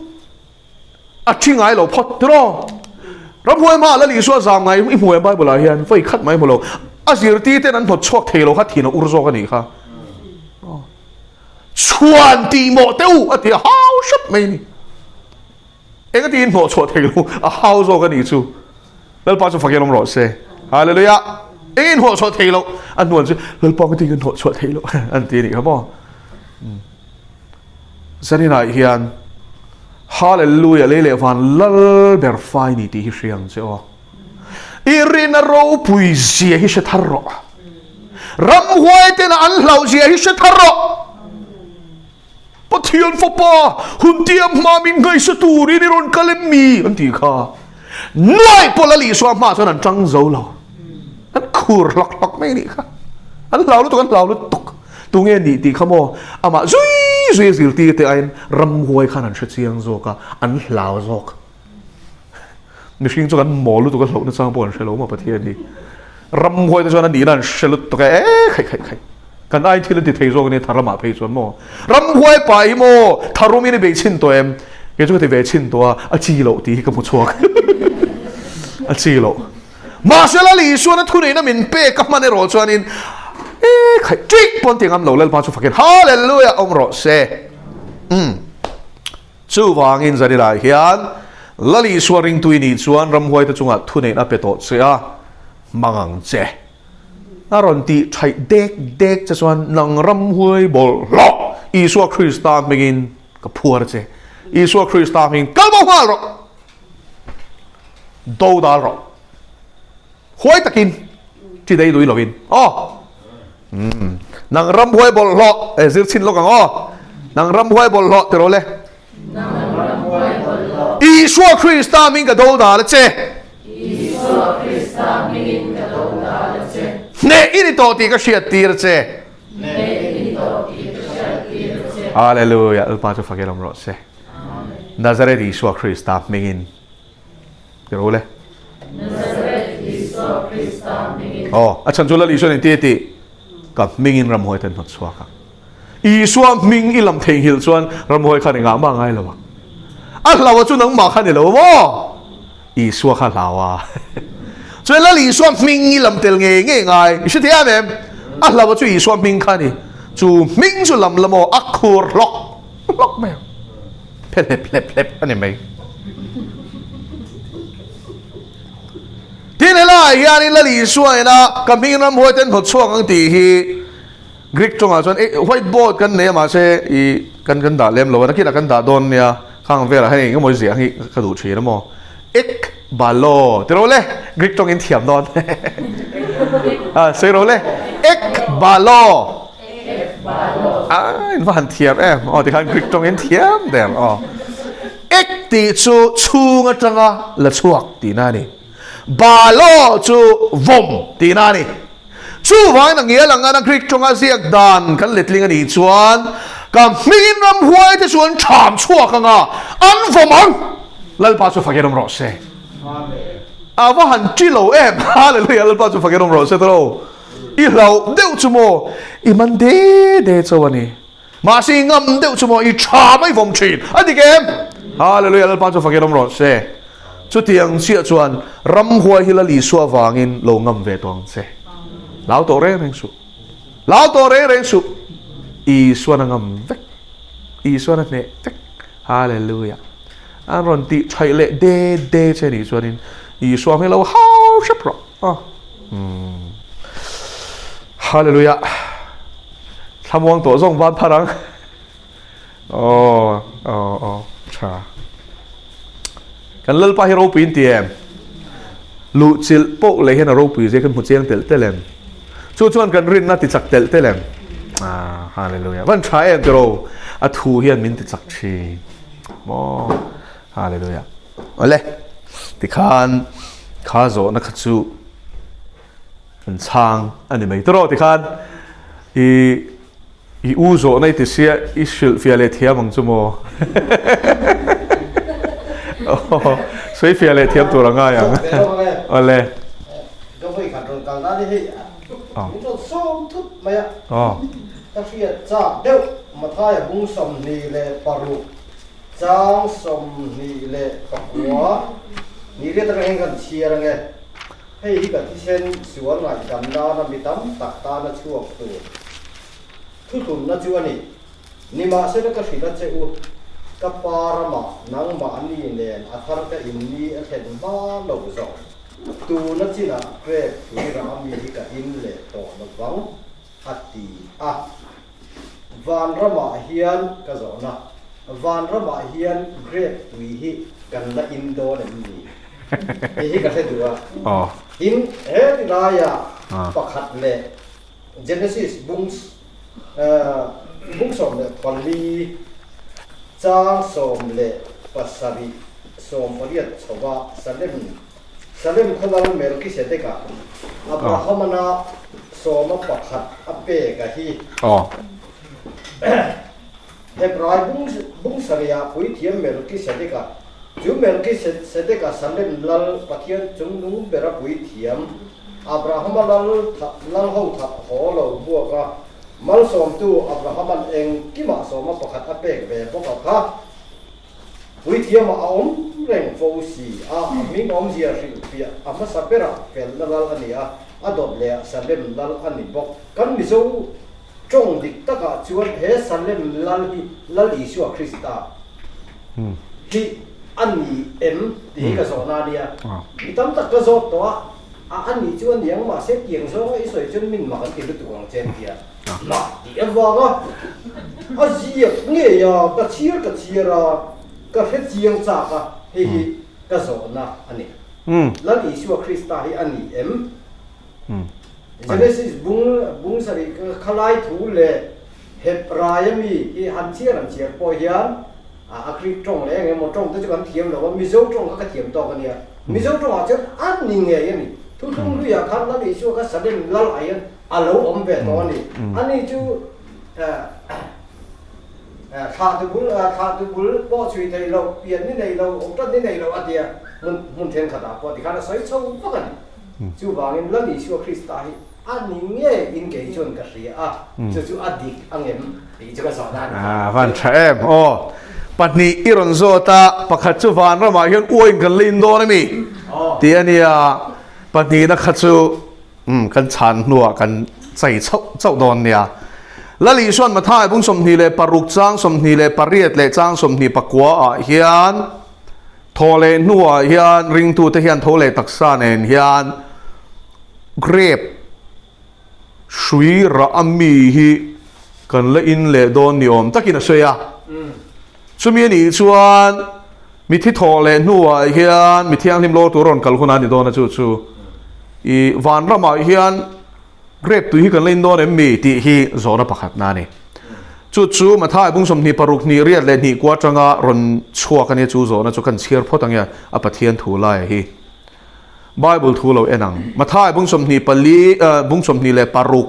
a thi ngai lo phawt tiraw. Ramhuai hmaah Lal Isua zam ngai i hmu em Bible ah hian vawi khat mai hmu lo. A zirtir ten an hnawt chhuak thei lo kha thin a ur zawk a nih kha. Chhuan tih mawh teh u a ti a hau hrep mai a ni. Eng a tiin hnawh chhuah thei lo a hau zawk a nih chu. Lalpa chu fakin awm rawh se. Hallelujah. Eng in hnawh chhuah thei lo a hnuan chu Lalpa ka tiin hnawh chhuah thei lo an ti a nih kha maw. Zaninah hian Hallelujah lei leh van lal ber fai ni tih hi hria ang che aw. I rina ropui zia hi hre thar rawh. Ramhuai tena an hlauh zia hi hre thar rawh. Pathian fapa hun tiam hma min ngaihsa turin i rawn kal em mi an tih kha. Nuai pawh Lal Isua hmaah chuan an tang zo lo. An khur hlak hlak mai anih kha. An hlau lutuk an hlau lutuk. Tunge nih tih kha maw amah zui zui a zirtir te aiin ramhuai khan an hre chiang zawk a, an hlau zawk. Mihring chu kan mawl lutuk a hlauhna chang pawh an hre lo maw Pathian hi. Ramhuai te chuan a nihna an hre lutuk e, e khai khai khai. Kan ai thil an ti thei zawk ania thar lamah phei chuan maw. Ramhuai pa hi maw tharum in i bei chhin tawh em? Kei chu ka ti ve chhin tawh a, a chi loh tih hi ka hmu chhuak. A chi loh. Mahse Lal Isuan a thuneihna min pek ka hman erawh chuanin e khai ṭik pawn ti ngam lo Lalpa chu fakin Hallelujah awm rawh se. Umm. Chuvangin Zanilai hian Lal Isua ringtui nih chuan ramhuaite chungah thuneihna a pe tawh che a, hmang ang che. A rawn tih thaih dek dek che chuan nang ramhuai bawlhhlawh Isua Krista hmingin ka phuar che. Isua Krista hmingin kal bo nghal rawh! Do dal rawh. Huai takin chi dei dui lovin aw. Umm nang ramhuai bawlhhlawh e zir chhin lawk ang aw. Nang ramhuai bawlhhlawh ti rawh le. Nang ramhuai bawlhhlawh. Isua Krista hming ka do dal a che. Isua Krista hmingin ka do dal a che. Hneh i ni tawh tih ka hriat tir a che. Hneh i ni tawh tih ka hriat tir a che. Hallelujah Lalpa chu fak in awm rawh se. Nazareth Isua Krista hmingin. Ti rawh le. Nazareth Isua Krista hmingin. Aw, a chhan chu Lal Isuan engti a tih? Ka hmingin ramhuai ten hnawt chhuak ang. Isua hming i lam theihnghilh chuan ramhuai khan engah mah ngai lo ang. A hlau a chu nangmah kha ni lo maw? Isua kha hlau a. Chuan Lal Isua hming i lam tel ngei ngei ngai. I hre thei em? A hlau a chu Isua hming kha ni. Chu hming chu lam la maw? A khur hlawk. hlawk mai ang. Phe hlep hlep hlep a ni mai. Tin helaiah hianin Lal Isua ina ka hming ramhuai ten hnawt chhuak ang tih hi Greek tawngah chuan white board kan nei a mahse i kan kan dah lem lo a nakinah kan dah dawn nia khang velah hian eng emaw ziah hi ka duh thin a maw ek balo ti ro le Greek tawngin thiam dawn a sawi ro le ek balo a in va han thiam em aw tikhan Greek tawngin thiam der aw ek tih chu chhung atanga la chhuak tihna a ni balo chu vawm tihna a ni. Chuvangin a ngial ang a Greek tawnga ziak dan kan letling a nih chuan ka hmingin ramhuai te chu an ṭham chhuak ang a, an vawm ang! Lalpa chu fakin awm rawh se. A va han ṭi lo em! Hallelujah! Lalpa chu fakin awm rawh se tawh. I hlauh deuh chu maw? I man de de chauh a ni. Mahse i ngam deuh chu maw i tha mai vawm thin a dik em? Hallelujah Lalpa chu fakin awm rawh se. Chutiang chiah chuan ramhuai hi Lal Isua vangin lo ngam ve tawh ang che. Hlau tawh reng reng suh. Hlau tawh reng reng suh. Isuan a ngam vek. Isuan a hneh vek. Hallelujah. An rawn tih thaih leh de de che nih chuanin Isua hming lo hau hrep rawh. Ah. Hmm. Hallelujah. Thlamuang tawh zawng van phar ang. Aw, aw, aw, tha. Kan Lalpa hi ropui in ti em? Luh chilh poh leh hian a ropui zia kan hmu chiang telh telh em? Chu chuan kan rinna ti chak telh telh em? Ah, hallelujah. Van tha em tiro? A thu hian min ti chak thin. Maw, hallelujah. Awle, tikhan kha zawhna kha chu An chhang a ni mai tawh tikhan i i u zawhna i ti sia i hrilh fiah leh thiam ang chu maw sawi fiah leh thiam tur a ngai ang awle Ka vawi khat rawn kal nan hi hei min rawn sawm thut mai a ka hriat chak deuh Mathaia bung 26 chang 24 ni riat atang hian kan chhiar ange. Hei hi ka thisen sual ngaihdam nana mi tam tak tana chhuak tur thutlunna chu a ni. Nimahsela ka hrilh a che u, ka pa ramah nangmahni nen a thar ka in ni a thlen hma lo zawk. Tuna chinah grape tui rah ami hi ka in leh tawh lovang, a ti a. Vanramah hian ka zawhna, Vanramah hian grape tui hi kan la in dawn em ni? Tih hi ka hre duh a. Tin, he ti laia pakhat leh Genesis bung bung 14 chang 17 18 chhova Salem Salem khawlal Melkisedeka Abrahamana sawma pakhat a pek a hi. Hebrai bung sarihah puithiam Melkisedeka, chu Melkisedeka Salem lal Pathian chungnung bera puithiam Abrahama lal lal ho that haw lo hmuak a, malsawmtu Abrahama'n engkimah sawma pakhat a pek ve bawk a kha. Puithiamah a awm reng fo si a, a hming awmzia hrilhfiah a hmasa berah felna lal a ni a, a dawt lehah Salem lal a ni bawk. Kan Mizo tawng dik takah chuan he Salem lal hi Lal Isua Krista hi a ni em tih hi ka zawhna a nia. Mi tam tak ka zawt tawh a, a a nih chu a ni ang mahse tiang zawnga i sawi chuan min mak an ti lutuk ang che an ti a. Mah tih avanga a ziak ngei a, ka chhiar ka chhiar a, ka hre chiang chak a, hei hi ka zawhna a ni. Lal Isua Krista hi a ni em? Genesis bung bung sarih khalai thu leh Hebrai a mi hi han chhiar han chhiar pawh hian a Greek tawng leh eng emaw tawng te chu kan thiam lo a, Mizo tawng kha ka thiam tawk a nia. Mizo tawngah chuan a ni ngei a ni. Thuthlung hluiah khan Lal Isua kha Salem lal ah hian A lo awm ve tawh a ni. Ani chu thlahtu bul thlahtu bul pawh chhui thei lo, pian ni nei lo, awm tan ni nei lo a ti a, hmun hmun thenkhatah pawh tikhan a sawi chho vak a ni. Chuvangin Lal Isua Krista hi a ni ngei in kei chuan ka hria a, chu chu a dik angem tih chu ka zawhna a ni ta. Van tha em aw. Pahnih i rawn zawt a, pakhat chu vanramah hian uain kan la in dawn a mi tih a nia, pahnihna kha chu Umm, kan chhan hnuah kan chei chauh chauh dawn nia. Lal Isuan Mathai bung 26 chang 28 leh chang 29 ah hian thaw leh hnuah hian ringtute hian tho leh taksa nen hian grape hrui rah a mi hi kan la in leh dawn ni awm takin a sawi a. Chumi a nih chuan mithi thawh leh hnuah hian mi thianghlim lawr tur a rawn kal hunah a ni dawn a chu chu i vanramah hian Grape tui hi kan la in dawn em mi tih hi zawhna pakhatna a ni. Chu chu Mathai bung 26 hnih riat leh hnih kua atanga rawn chhuak a nia chu zawhna chu kan chhiar phawt ang e a Pathian thu laia hi. Bible thu lo en ang. Mathai bung 24 bung 26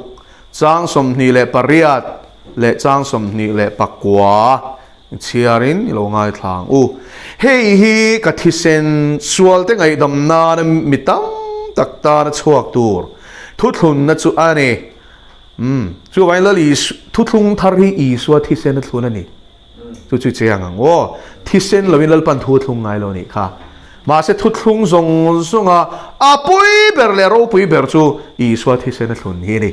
chang 28 leh chang 29 chhiarin i lo ngaithla ang u. Hei hi ka thisen sualte ngaihdam nana mi tam tak tana chhuak tur thuthlunna chu a ni. Umm, chuvangin Lal Isu, thuthlung thar hi Isua thisen a thlun a ni. Chu chu chiang ang aw. Thisen lovin Lalpan thu a thlung ngai lo nih kha. Mahse thuthlung zawng zawnga a pui ber leh a ropui ber chu Isua thisen a thlun hi a ni.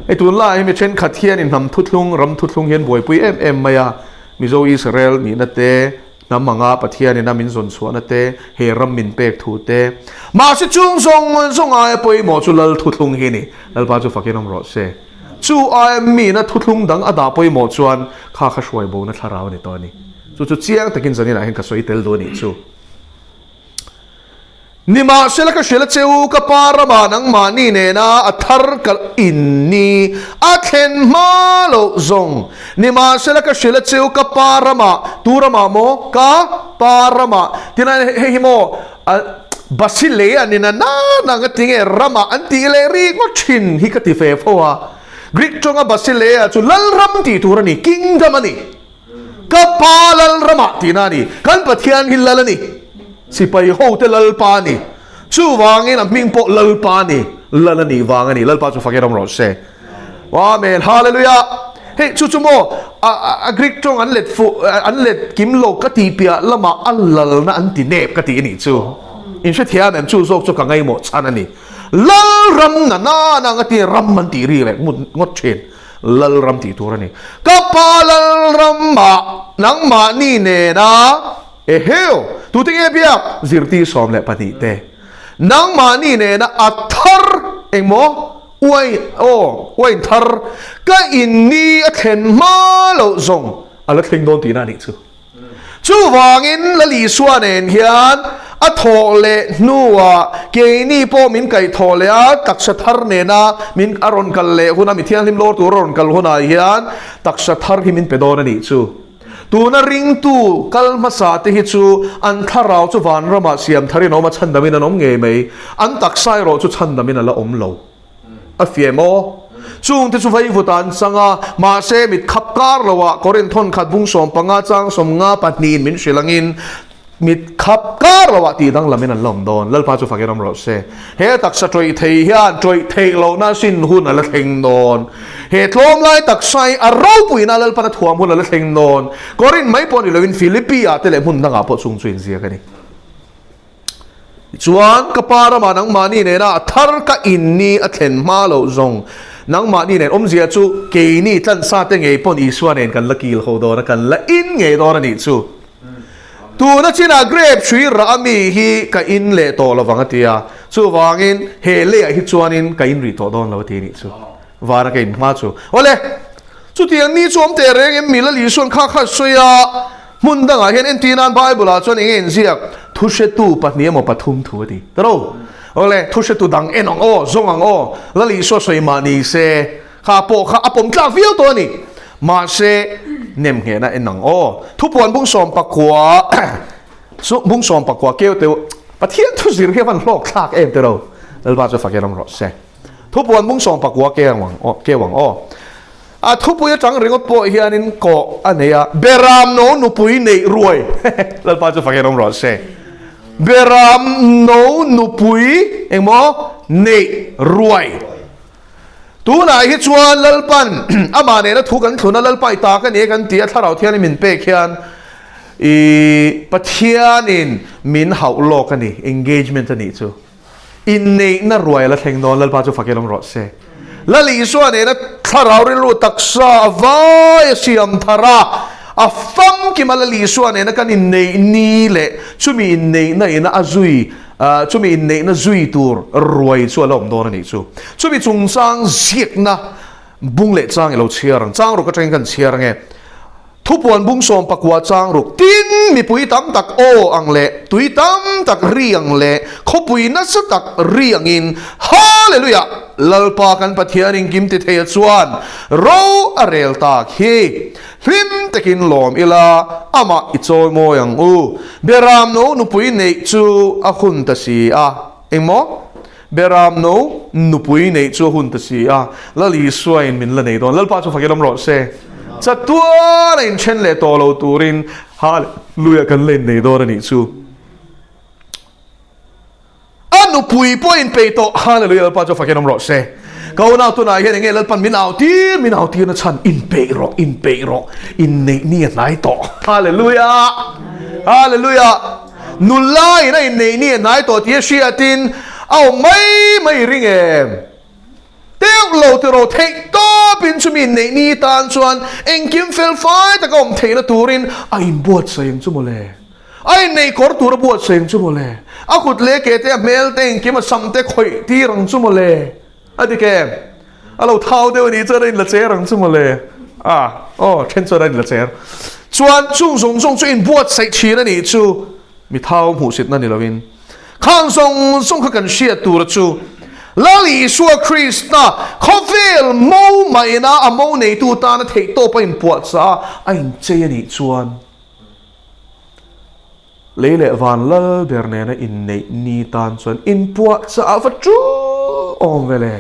Hei tunlaiah hi mi thenkhat hianin hnam thuthlung, ram thuthlung hian buaipui em em mai a, Mizo Israel nihna te, hnam anga Pathianin a min zawn chhuahna te, he ram min pek thu te. Mahse chung zawng zawng aia pawimawh chu Lal thuthlung hi a ni. Lalpa chu fakin awm rawh se. Chu aia mina thuthlung dang a dah pawimawh chuan kha kha hruai bona thlarau a ni tawh a ni. Chu chu chiang takin zaninah hian ka sawi tel duh a nih chu. Nimahsela ka hrilh a che u, ka pa ramah nangmahni nena a thar ka in ni a thlen hma loh zawng. Nimahsela ka hrilh a che u, ka pa ramah, tu ramah maw? Ka pa ramah. Tina hei hi maw, Basilei an ina na na nga tinge ramah an tih leh rik ngawt thin hi ka ti fe fo a. Greek tawnga Basileia chu lalram tih tur a ni, kingdom a ni. Ka pa Lalramah tihna a ni. Kan Pathian hi Lal a ni. Sipai hote Lalpa a ni. Chuvangin a hming pawh Lalpa a ni. Lal a nih vang a ni. Lalpa chu fakin awm rawh se. Amen. Hallelujah. Hei chu chu maw a Greek tawng an let fuh an let kim lo ka tih piah lamah a lalna an ti nep ka tih a nih chu. In hrethiam em chu zawk chu ka ngaimawh chhan a ni. Lalram na na na nga ti ram an tih ri leh ngawt thin. Lalram tih tur a ni. Ka pa Lalramah nangmahni nena eheu tute nge biak zirtir 12 te nangmahni nena a thar engmaw uai aw uain thar ka inni a thlen hma loh zawng a la thleng dawn tihna a nih chu. Chuvangin Lal Isua nen hian a thawh leh hnuah keini pawh min kaih thawh leh a, taksa thar nena min a rawn kal leh huna mi thianghlim lawr tur a rawn kal hunah hian taksa thar hi min pe dawn a nih chu. Tuna ringtu kal hmasa te hi chu an thlarau chu vanramah siam tharin a awm a, chhandamin an awm ngei mai. An taksa erawh chu chhandamin a la awm lo. A fiah maw? Chungte chu vaivut ah an chang a, mahse mit khap kar lo ah Korinth thawn khat bung 15 chang 50 pahnihin min hrilh angin mit khap kar lo ah tih danglamin an la awm dawn. Lalpa chu fakin awm rawh se. He taksa tawih thei hian tawih theih lohna sin hun a la thleng dawn. He tlawm lai taksa hi a ropuina Lalpan a thuam hun a la thleng dawn. Korinth mai pawh ni loin Philippi ah te leh hmun dangah pawh chung chu inziak a ni. Tichuan, ka pa ramah nangmahni nena a thar ka in ni a thlen hma loh zawng nangmahni nen awmzia chu keini tlansa te ngei pawn Isua nen kan la kil ho dawn a, kan la in ngei dawn a nih chu. Tuna chinah grape hrui rah a mi hi ka in leh tawh lovang a ti a, chuvangin he leiah hi chuanin ka in rih tawh dawn lo a ti a nih chu. Vana ka in hma chu. Awle, chutiang ni chu awm teh reng em mi Lal Isuan kha kha sawi a, Hmun dangah hian entir nan Bible ah chuan eng nge inziak? Thuhretu pahnih emaw pathum thu a ti. Ta ro? Awle, thuhretu dang en ang aw, zawng ang aw, Lal Isua sawi mah ni se, kha pawh kha a pawm tlak viau tawh a ni. Mahse, nem nghehna en ang aw. Thupuan bung 19, bung 19 keu teu, Pathian thu zir hi a van hlawk thlak em te ro? Lalpa chu fakin awm rawh se. Thupuan bung 19 keu ang aw, keu ang aw. A thupui atang ringawt pawh hianin kawh a nei a, Beram no nupui neih ruai. Lalpa chu fakin awm rawh se. Beram no nupui engmaw neih ruai. Tunah hi chuan Lalpan amah nena thu kan thlun a, Lalpa i ta ka ni e kan ti a, Thlarau Thiangin min pek hian i Pathianin min hauh lawk a ni, engagement a nih chu. Inneihna ruai a la thleng dawn, Lalpa chu fakin awm rawh se. Lal Isua nena Thlarau rilru taksa a vai a siam thar a, a famkima Lal Isua nena kan inneih ni leh chumi inneihna ina a zui chumi inneihna zui tur ruai chu a la awm dawn a nih chu. Chumi chungchang ziakna bung leh chang i lo chhiar ang. Chang ruk atangin kan chhiar ange. Thupuan bung 14 chang ruk tin mipui tam tak aw ang leh tui tam tak ri ang leh khawpui nasa tak ri angin Hallelujah! Lalpa kan Pathian engkim ti theia chuan ro a rel tak hi hlim takin lawm ila amah i chawi mawi ang u. Beram no nupui neih chu a hun ta si a. Engmaw? Beram no nupui neih chu a hun ta si a, Lal Isuain min la nei dawn. Lalpa chu fakin awm rawh se. Chatuan a inthen leh tawh lo turin Hallelujah kan la innei dawn a nih chu. A nupui pawh a inpeih tawh. Hallelujah Lalpa chu fakin awm rawh se. Ka unau tunah hian enge Lalpan min au tir, min au tirna chhan inpeih rawh, inpeih rawh, inneih ni a hnai tawh. Hallelujah! Hallelujah! Nula in a inneih ni a hnai tawh tih a hriatin a awm mai mai ring em? Teuh lo tiraw theih tawpin chumi inneih ni tan chuan engkim fel fai taka awm theihna turin a inbuatsaih ang chu mawle. A inneih kawr tur a buatsaih ang chu mawle. A kut leh ke te a hmel te engkim a sam te khawih tir ang chu mawle. A dik em? A lo thau deuh a nih chuan a inla cher ang chu mawle. A, aw, then chuan a inla cher. Chuan chung zawng zawng chu inbuatsaih thin a nih chu mi thau hmuhsitna ni lovin. Khang zawng zawng kha kan hriat tura chu Lal Isua Krista khawvel mo maina a mo neitu tana theihtawp a inpuahchah a, a inchei a nih chuan Lei leh van lal ber nena inneih ni tan chuan inpuahchah a va tu awm ve le.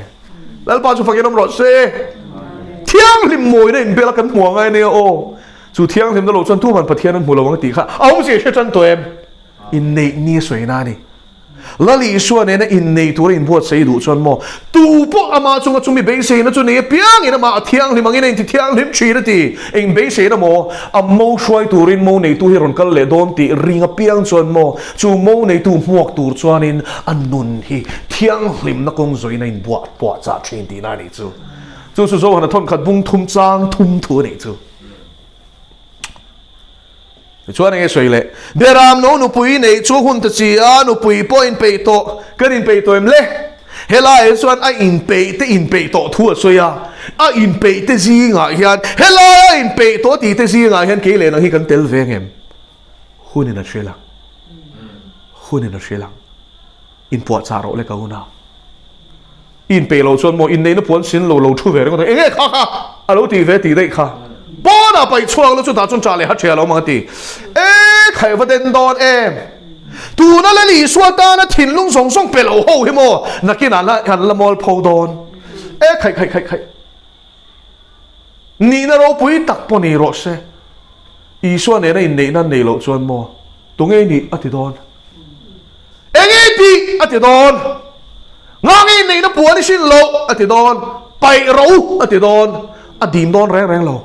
Lalpa chu fakin awm rawh se. Thianghlim mawina inbel a kan hmu angai ania aw. Chu thianghlimna lo chuan tuman Pathian an hmu lo ang tih kha a awmzia i hre tan tawh em? Inneih ni a sawi na a ni. Lal Isua nena innei tura inbuatsaih duh chuan maw, tu pawh amah chunga chumi beiseina chu nei apiangin amah a thianghlim angin a inti thianghlim thin a ti. Eng beiseina maw? A mo hruai turin mo neitu hi rawn kal leh dawn tih ring apiang chuan maw, chu mo neitu hmuak tur chuanin a nun hi thianghlimna kawng zawin a inbuah puahchah thin tihna a nih chu. Chu chu Johana thawnkhat bung thum chang thum thu a nih chu. Tichuan enge sawi leh? Beram no nupui neih chu hun ta chi a, nupui pawh inpeih tawh, kan inpeih tawh em le? Helaiah chuan a inpeih te inpeih tawh thu a sawi a, a inpeih te zingah hian helaia inpeih tawh tih te zingah hian kei leh nang hi kan tel ve ngem? Hunin a hrilh ang. Hunin a hrilh ang. Inpuahchah rawh le ka unau. I inpeih loh chuan maw inneihna puan sin lo lo thu ve ringawt ang. Enge kha kha a lo tih ve tih daih kha. Pawnah paih chhuak lo chu tah chuan ṭah leh ha ṭhia lo awm ang a ti. E khaih va den dawn em. Tuna Lal Isua tana thinlung zawng zawng pe lo ho hi maw nakinah la han la mual pho dawn. E khaih khaih khaih khaih. Nihna ropui tak pawh nei rawh se. Isua nena inneihna an neih loh chuan maw tunge nih a ti dawn. Enge tih a ti dawn. Ngange inneihna puan i hrin loh a ti dawn. Paih ro a ti dawn. A dim dawn reng reng lo.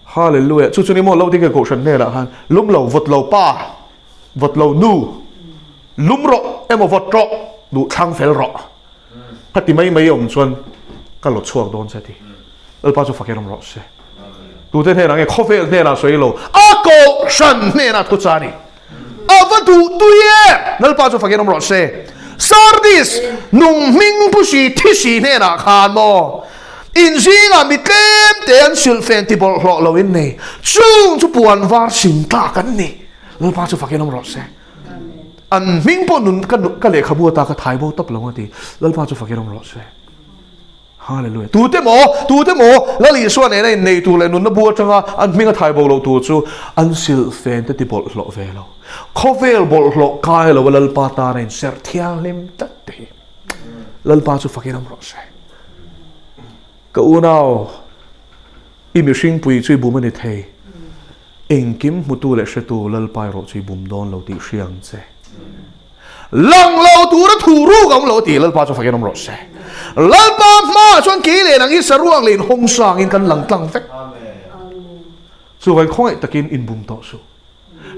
Hallelujah. Chu chu ni maw lo ding e kohhran hnenah khan lum lo vawt lo pa vawt lo nu lum rawh emaw vawt rawh duh thlang fel rawh. Ka ti mai mai awm chuan ka lo chhuak dawn che ti. Lalpa chu fakin awm rawh se. Tute hnenah nge khawvel hnenah sawi lo a kohhran hnenah thu cha ni. A va duh tui e! Lalpa chu fakin awm rawh se. Sardis nung hming pu si thi si hnenah khan maw in zingah mi tlem te an silhfen ti bawlhhlawh lo in nei. Chung chu puan var sin tlak an ni. Lalpa chu fakin awm rawh se. An hming pawh nun ka ka lehkhabu ata ka thai bo tawp lo a ti. Lalpa chu fakin awm rawh se. Hallelujah. Tute maw, tute maw Lal Isua nena innei tur leh nunna bu atanga an hming a thai bo lo tur chu an silhfen te ti bawlhhlawh ve lo. Khawvel bawlhhlawh kai lo a Lalpa tana inserh thianghlim tlat te hi. Lalpa chu fakin awm rawh se. Ka unau, i mihringpui chu i bum a ni thei. Engkim hmutu leh hretu Lalpa erawh chu i bum dawn lo tih hria ang che. Lang lo tura thu ruk a awm lo a ti, Lalpa chu fakin awm rawh se. Lalpa hmaah chuan kei leh nang hi saruak leh inhawng sangin kan lang tlang vek. Chuvangin khawngaih takin inbum tawh suh.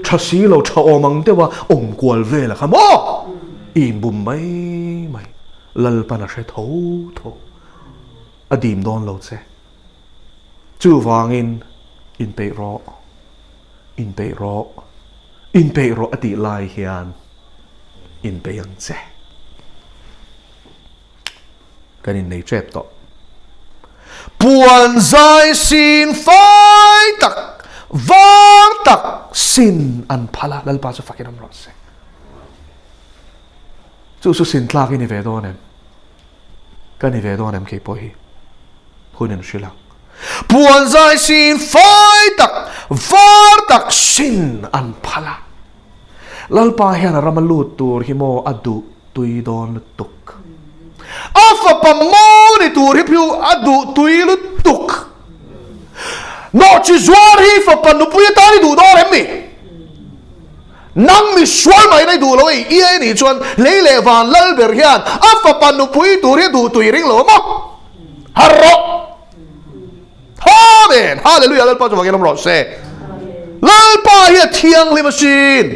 Tha si lo, tha awm ang deuha awm kual vel a kha maw? I inbum mai mai. Lalpan a hre tho tho. A dim dawn lo che. Chuvangin inpeih rawh, inpeih rawh, inpeih rawh a tih lai hian inpeih ang che. Kan innei tep tawh. Puan zai sin fai tak, var tak sin an phal a, Lalpa chu fakin awm rawh se. Chu chu sin tlak i ni ve dawn em? Ka ni ve dawn em kei pawh hi? Hun in hrilh ang. Puan zai sin fai tak, var tak sin an phal a. Lalpa hian a rama lut tur hi maw a duh tui dawn lutuk. A fapa maw ni tur hi phiu a duh tui lutuk. Nawhchi zuar hi fapa nupui atan i duh dawn em ni? Nang mi sual mai na i duh lo ei i ei nih chuan lei leh van lal ber hian a fapa nupui tur hi a duh tui ring lo a maw? Harh rawh! Amen! Hallelujah! Lalpa chu vangin awm rawh se. Lalpa hi a thianghlim asin.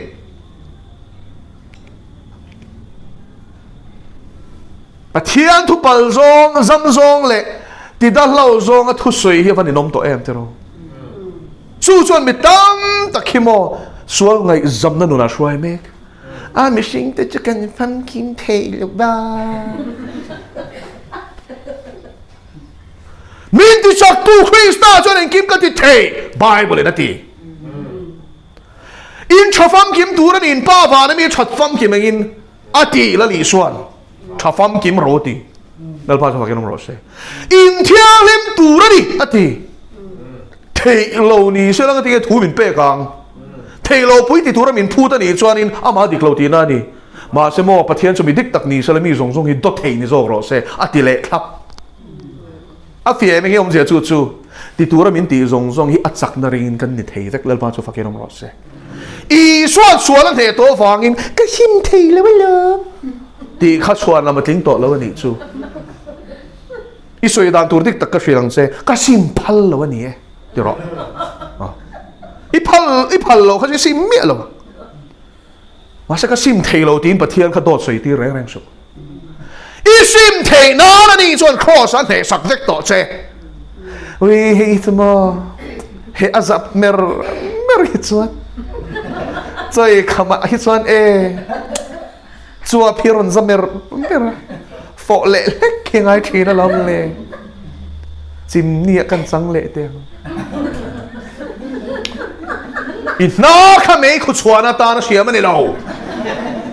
Pathian thu pal zawng, zam zawng leh tidahlo zawnga thusawi hi a va ninawm tawh em tiraw? Chu chuan mi tam tak hi maw sual ngaihzamna nunah hruai mek. A mihring te chu kan famkim thei lo va. Min tichaktu Krista chuan engkim ka ti thei, Bible in a ti. In tha famkim tur a ni, in pa van a mi that famkim engin a ti Lal Isuan tha famkim ro ti. Lalpa chu fakin awm rawh se. In thianghlim tur a ni a ti. Theih lo ni se lang a ti nge thu min pek ang. Theih lo pui ti tura min phut a nih chuanin amah dik lo tihna a ni. Mahse maw Pathian chu mi dik tak ni sela mi zawng zawng hi dawt thei ni zawk rawh se a ti leh thlap. A fiah em hi awmzia chu chu ti tura min tih zawng zawng hi a chakna ringin kan ni thei vek Lalpa chu fakin awm rawh se. Isuan sual a hneh tawh avangin ka him thei lo alawm tih kha chhuan lam a tling tawh lo a nih chu. I sawi dan tur dik tak ka hrilh ang che, ka sim phal lo a ni e ti rawh. I phal i phal loh kha chu i sim miah lo. Mahse ka sim thei lo tiin Pathian kha dawt sawi tir reng reng suh. I sim theih nan a nih chuan Kraws a hnehsak vek tawh che. Ui hei chu maw he a zap mer mer hi chuan chawi khamah hi chuan e chuap hi rawn za mer mer a fawh leh hlek hi ngai thin alawm le. Chimni ah kan chang leh teh ang. I hna kha meikhu chhuahna atana hriam a ni lo.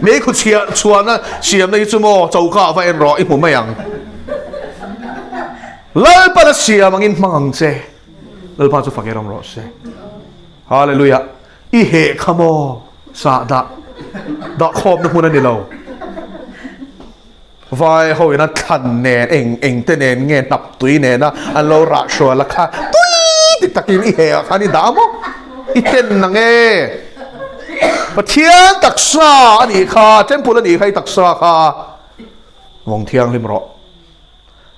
Meikhu chhiah chhuahna siamna hi chu maw choka ah va en rawh i hmu mai ang. Lalpan a siam angin hmang ang che. Lalpa chu fak erawm rawh se. Hallelujah. I heh kha maw sah dah dah khawmna hmun a ni lo. Vai ho ina thlan nen eng eng te nen nge hnap tui nena an lo rah hrual a kha tui ti takin i heh ah khan i dah maw i ten na nge Pathian taksa a nih kha temple a nih kha i taksa kha vawng thianghlim rawh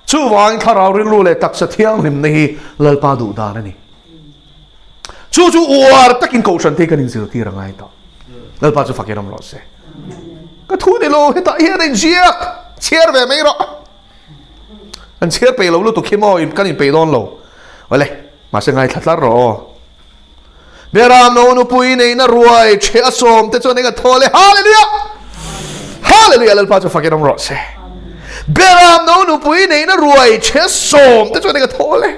chuvangin thlarau rilru leh taksa thianghlimna hi Lalpa duh dan a ni chu chu uar takin kohhran te hi kan inzirtir a ngai tawh Lalpa chu fakin awm rawh se. Ka thu ni lo hetah hian a inziak chhiar ve mai rawh. An chhiar peih lo lutuk hi maw kan inpeih dawn lo. Awle, mahse ngaithla tlar rawh aw. Beram no nupui neihna ruai chhe a sawm te chuan eng a thaw le Hallelujah! Hallelujah! Lalpa chu fakin awm rawh se. Beram no nupui neihna ruai chhe a sawm te chuan eng a thaw le.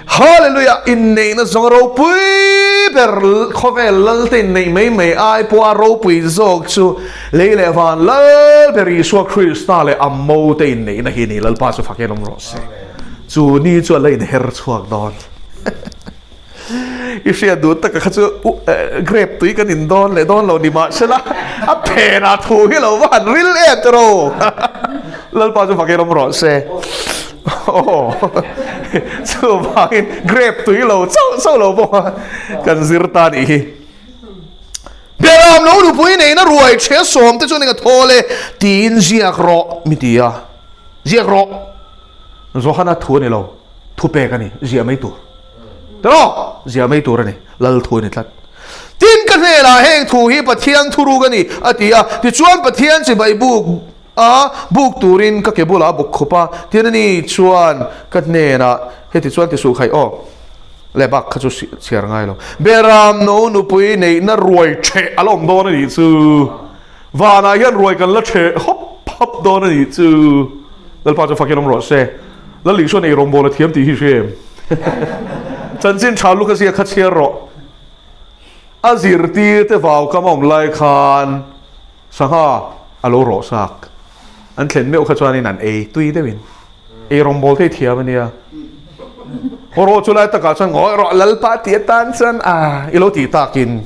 Hallelujah! Inneihna zawng ropui ber khawvel lal te inneih mai mai ai pawha ropui zawk chu lei leh van lal ber Isua Krista leh a mo te inneihna hi a ni. Lalpa chu fakin awm rawh se. Chu ni chu a la inher chhuak dawn. I hriat duh taka kha chu grape tui kan in dawn leh dawn lo ni mahsela a phenah thu hi lo va han ril em te ro. Lalpa chu fakin awm rawh se. Aw chuvangin grape tui lo chauh chauh lo pawh a kan zir ta nih hi. Beram lo nupui neihna ruai ṭhia sawm te chuan eng a thawl e tiin ziak rawh mi ti a. Ziak rawh. Johana thu a ni lo, thu pek a ni, ziah mai tur. Tiraw? Ziah mai tur a ni, Lal thu a ni tlat. Tin ka hnenah heng thu hi Pathian thuruk a ni a ti a, tichuan Pathian chibai buk. A, buk turin ka ke bulah a bawk khup a, tin ani chuan ka hnenah heti chuan ti suh khaih aw le bak kha chu chhiar ngai lo. Beram no nupui neihna ruai ṭheh a la awm dawn a nih chu. Vanah hian ruai kan la ṭheh hawp hawp dawn a nih chu. Lalpa chu fakin awm rawh se. Lal Isua nei rawngbâwl a thiam tih hi hre em? Chanchin ṭha luk a ziak kha chhiar rawh. A zirtirte vaukam a awm lai khan sangha a lo rawh sak. An thlen meuh kha chuanin an ei tui deuhin ei rawngbâwl thei thiam a nia. Haw rawh chu lai takah chuan ngawi rawh Lalpa tih atan chuan a i lo tih takin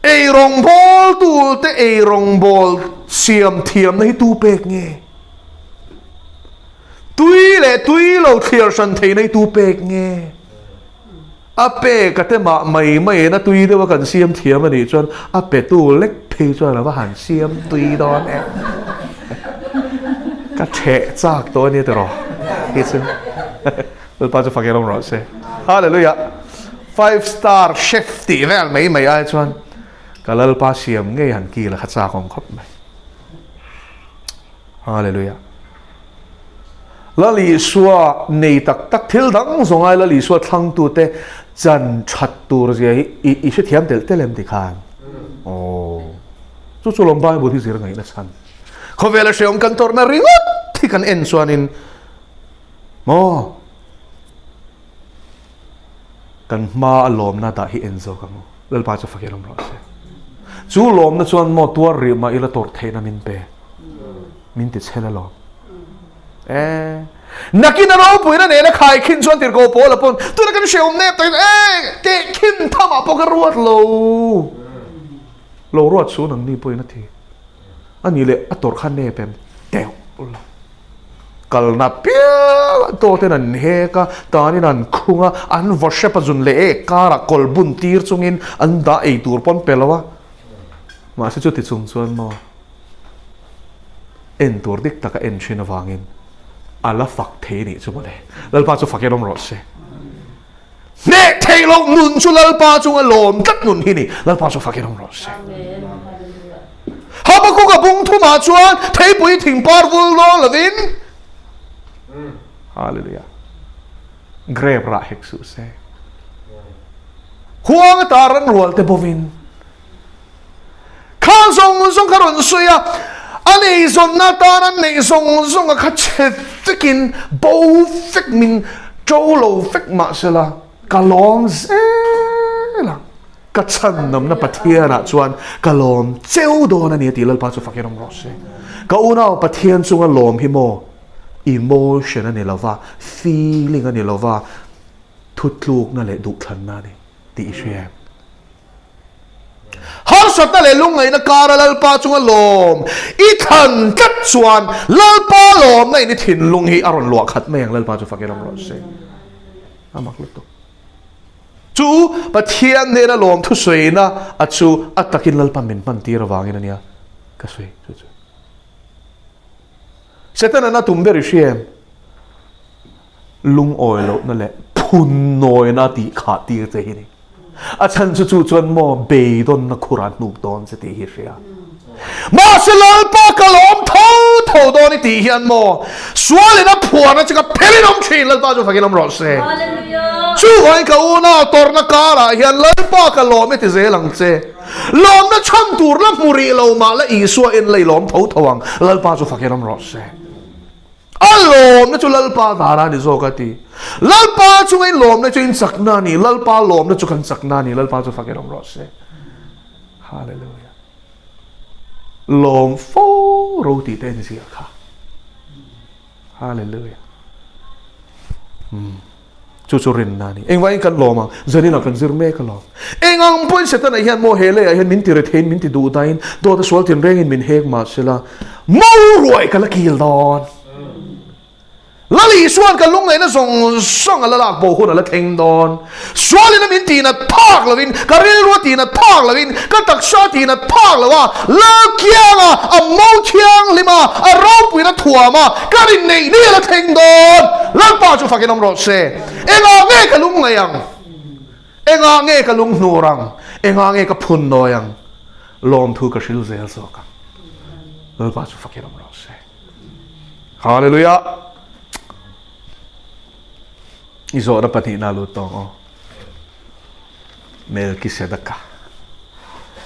ei rawngbâwl tute ei rawngbâwl siam thiamna hi tu pek nge? Tui leh tui lo thliar hran theihna hi tu pek nge? A pek a te mah mai mai in a tui deuh a kan siam thiam a nih chuan a petu lek phei chuan a va han siam tui dawn em. Ka theh chak tawh a nia tiraw hi chu Lalpa chu fak in awm rawh se. Hallelujah. Five star chef tih vel mai mai ai chuan ka Lalpa siam ngei han kil a kha chak awm khawp mai. Hallelujah. Lal Isua nei tak tak thil dang zawng ai Lal Isua thlangtute chan that tur zia hi i i hrethiam telh telh em ti khan. Aw. Chu chu lawm Bible hi zir ngaihna chhan. Khawvela hreawm kan tawrhna ringawt hi kan en chuanin maw kan hma a lawmna dah hi en zawk ang u. Lalpa chu fakin awm rawh se. Chu lawmna chuan maw tuar rih mah ila tawrh theihna min pe. Min ti chhel alawm. E nakin a ropuina nena khai khin chuan tirhkoh pawl a pawn tuna kan hre awm nep takin e teh khin thamah pawh ka ruat lo. Lo ruat su nang ni pawhin a ti. Ani leh a tawrh kha nep em teuh lo. Kalna pial a dawtin an hek a, tanin an khung a, an vaw hrep a zun leh ek karah kawl bun tir chungin an dah ei tur pawn pe lo a. Mahse chuti chung chuan maw en tur dik taka en thin avangin a la fak thei nih chu mawle. Lalpa chu fakin awm rawh se. Hneh theih loh nun chu Lalpa chunga lawm tlat nun hi ni. Lalpa chu fakin awm rawh se. Habakuka bung thumah chuan theipui thing par vul dawn lovin Hallelujah. Grape rah hek suh se. Huang ata ran rual te bovin Khang zawng zawng kha rawn sawi a, a neizawnna atan an neih zawng zawnga kha chhe vekin bo vek min to lo vek mah sela ka lawm zel ang. Ka chhandamna Pathianah chuan ka lawm cheu dawn a ni a ti Lalpa chu fakin awm rawh se. Ka unau Pathian chunga lawm hi maw emotion a ni lova, feeling a ni lova, thutlukna leh duhthlanna a ni tih i hria em? Harsatna leh lungngaihna kara Lalpa chunga lawm i thlan tlat chuan Lalpa lawmna in i thinlung hi a rawn luah khat mai ang Lalpa chu fakin awm rawh se. A mak lutuk. Chu Pathian hnena lawm thusawiina a chu a takin Lalpa min hman tir avangin a nia ka sawi chu chu. Setana na tum ber i hria em? Lungawi lohna leh phunnawina tih khah tir che hi ni. A chhan chu chu chuan maw beidawnna khur a hnuk dawn che tih hi hria. Mahse Lalpa ka lawm tho tho dawn i tih hian maw sualin a phuarna chu ka phelin awm thin Lalpa chu fakin awm rawh se. Chuvangin ka unau tawrhna karah hian Lalpa ka lawm i ti zel ang che. Lawmna chhan tur la hmu rih lo mah la Isua en la i lawm tho tho ang Lalpa chu fakin awm rawh se. A lawmna chu Lalpa dara a ni zawk a ti. Lalpa chunga in lawmna chu in chakna a ni. Lalpa lawmna chu kan chakna a ni. Lalpa chu fakin awm rawh se. Hallelujah. Lawm fo ro tih te a ni zia kha. Hallelujah. Hmm. Chu chu rinna a ni. Engvangin kan lawm ang? Zaninah kan zir mek alawm. Eng ang pawhin Setana hian maw he leiah hian min ti retheiin min ti duh dahin dawt a sual tinrengin min hek mah sela mo ruai ka la kil dawn. Lal Isua'n ka lungngaihna zawng zawng a la lak bo hun a la thleng dawn. Sualin a min tihnat phak lovin, ka rilru a tihnat phak lovin, ka taksa a tihnat phak lo a, Lal kianga a mo thianghlim a, a ropuina thuam a, Ka rin neih ni a la thleng dawn. Lalpa chu fakin awm rawh se. Engah nge ka lung ngaih ang? Engah nge ka lung hnur ang? Engah nge ka phun nawi ang? Lawmthu ka hril zel zawk ang. Lalpa chu fakin awm rawh se. Hallelujah! I zawhna pahnihna lut tawng aw. Melkisedeka.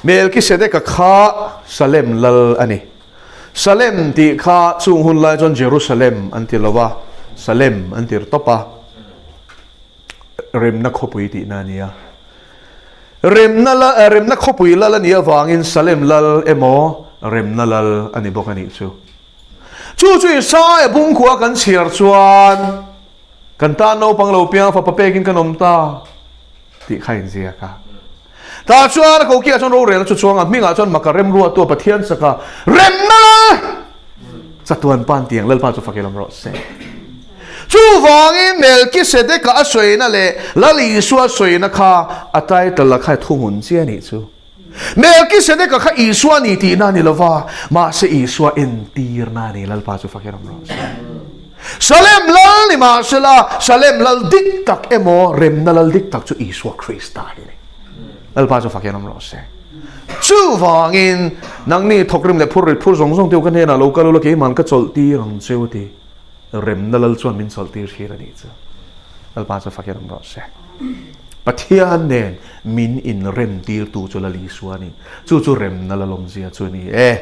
Melkisedeka kha Salem lal a ni. Salem tih kha chung hun lai chuan Jerusalem an ti lo va, Salem an ti ri tawp a. Remna khawpui tihna a ni a. Remna lal, remna khawpui lal a nih avangin Salem lal emaw remna lal a ni bawk a nih chu. Chu chu Isaia bungkhua kan chhiar chuan kan tan naupang lo piang fapa pekin kan awm ta tih kha inziak a. Tah chuan a kokiah chuan rorelna chu chuang a, hmingah chuan maka remruatu a Pathian chaka remna lal chatuan pan tiang Lalpa chu fak i lam rawh se. Chuvangin Melkisedeka a sawina leh Lal Isua sawina kha a title a kha thuhmun chiah a nih chu. Melkisedeka kha Isua ni tihna a ni lova, mahse Isua entirna a ni, Lalpa chu fak i ram rawh se. Salem lal ni mahsela, Salem lal dik tak emaw remna lal dik tak chu Isua Krista hi a ni. Lalpa chu fak i ram rawh se. Chuvangin nangni thawkrim leh phur rit phur zawng zawng te u ka hnenah lo kal ula keiman ka chawlh tir ang cheu ti. Remna lal chuan min chawlh tir hir a nih chu. Lalpa chu fak i ram rawh se. Pathian nen min inremtirtu chu Lal Isua a ni. Chu chu remna lalawmzia chu a ni e.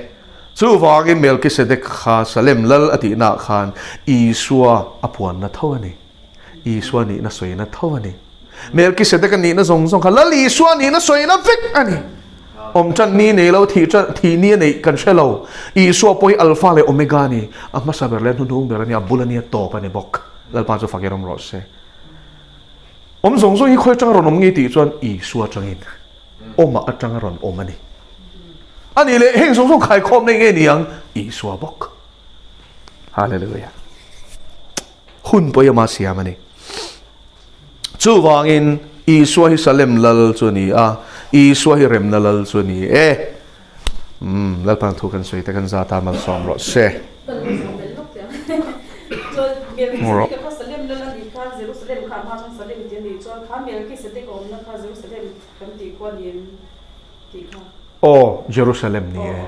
Chuvangin Melkisedek kha Salem lal a tihnaah khan Isua a puanna tho a ni. Isua nihna sawina tho a ni. Melkisedek a nihna zawng zawng kha Lal Isua nihna sawina vek a ni. Awm tan ni nei lo, thih tan, thih ni a neih kan hre lo. Isua pawh hi Alpha leh Omega a ni. A hmasa ber leh a hnuhnung ber a ni, a bul a ni, a tawp a ni bawk. Lalpa chu fak i rawm rawh se. Awm zawng zawng hi khawi atanga rawn awm nge tih chuan Isua atangin awmah atanga rawn awm a ni. A nih leh heng zawng zawng khaikhawm nei nge ni ang? Isua bawk. Hallelujah. Hun pawh i ama siam a ni. Chuvangin Isua hi Salem lal chu a ni a, Isua hi remna lal chu a ni e. Umm, Lalpan thu kan sawi te kan zat a malsawm rawh se. Aw, Jerusalem ni e.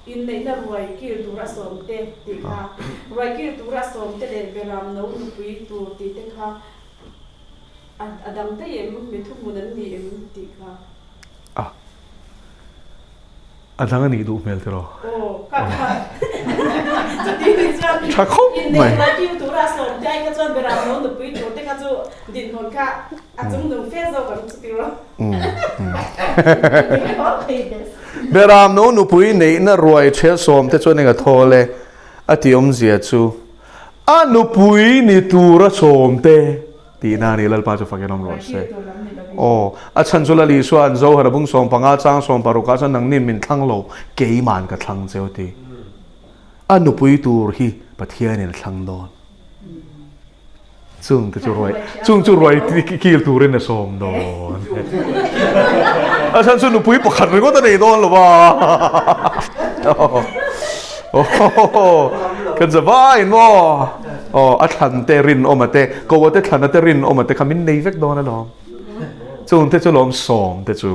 Inneihna ruai kir tur a sawm te tih kha, ruai kir tur a sawm te leh beram no nupui tur tih te kha a dang daih em, mi thuhmun an ni em tih kha. A, a dang a nih duh hmel tiraw? Aw, kha kha chuti nih chuan Tha khawp mai. Inneih ruai kir tur a sawm te ai kha chuan beram no nupui tur te kha chu dinhmun kha a chungnung fe zawk ang chu tiraw? Beram no nupui neihna ruai thel sawmte chuan eng a thawl e a tih awmzia chu a nupui ni tura sawmte tihna a ni Lalpa chu fakin awm rawh se. Aw, a chhan chu Lal Isua an Zohar a bung 15 chang 16 ah chuan nangnin min thlang lo, keiman ka thlang cheu ti. A nupui tur hi Pathianin a thlang dawn. Chung te chu ruai, chung chu ruai kil turin a sawm dawn. A chhan chu nupui pakhat ringawt a nei dawn lo va. Kan za vain maw? Aw, a thlan te rinawm a te, ko a te thlan a te rinawm a te kha min nei vek dawn alawm. Chung te chu lawm sawm te chu.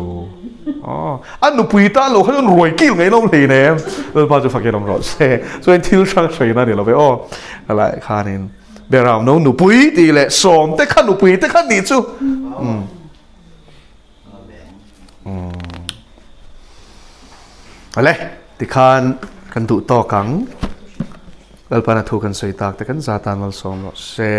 Aw, a nupui tan lo kha chuan ruai kil ngei lawm hlei nem. Lalpa chu fakin awm rawh se. Chuan thil hrang hreina a ni lo ve aw. Helai khanin. Berau no nupui tih leh sawm te kha nupui te kha nih chu. Umm. Umm. Ale, tikhan kan duh tawk ang. Lalpana thu kan sawi tak te kan za tan malsawm rawh se.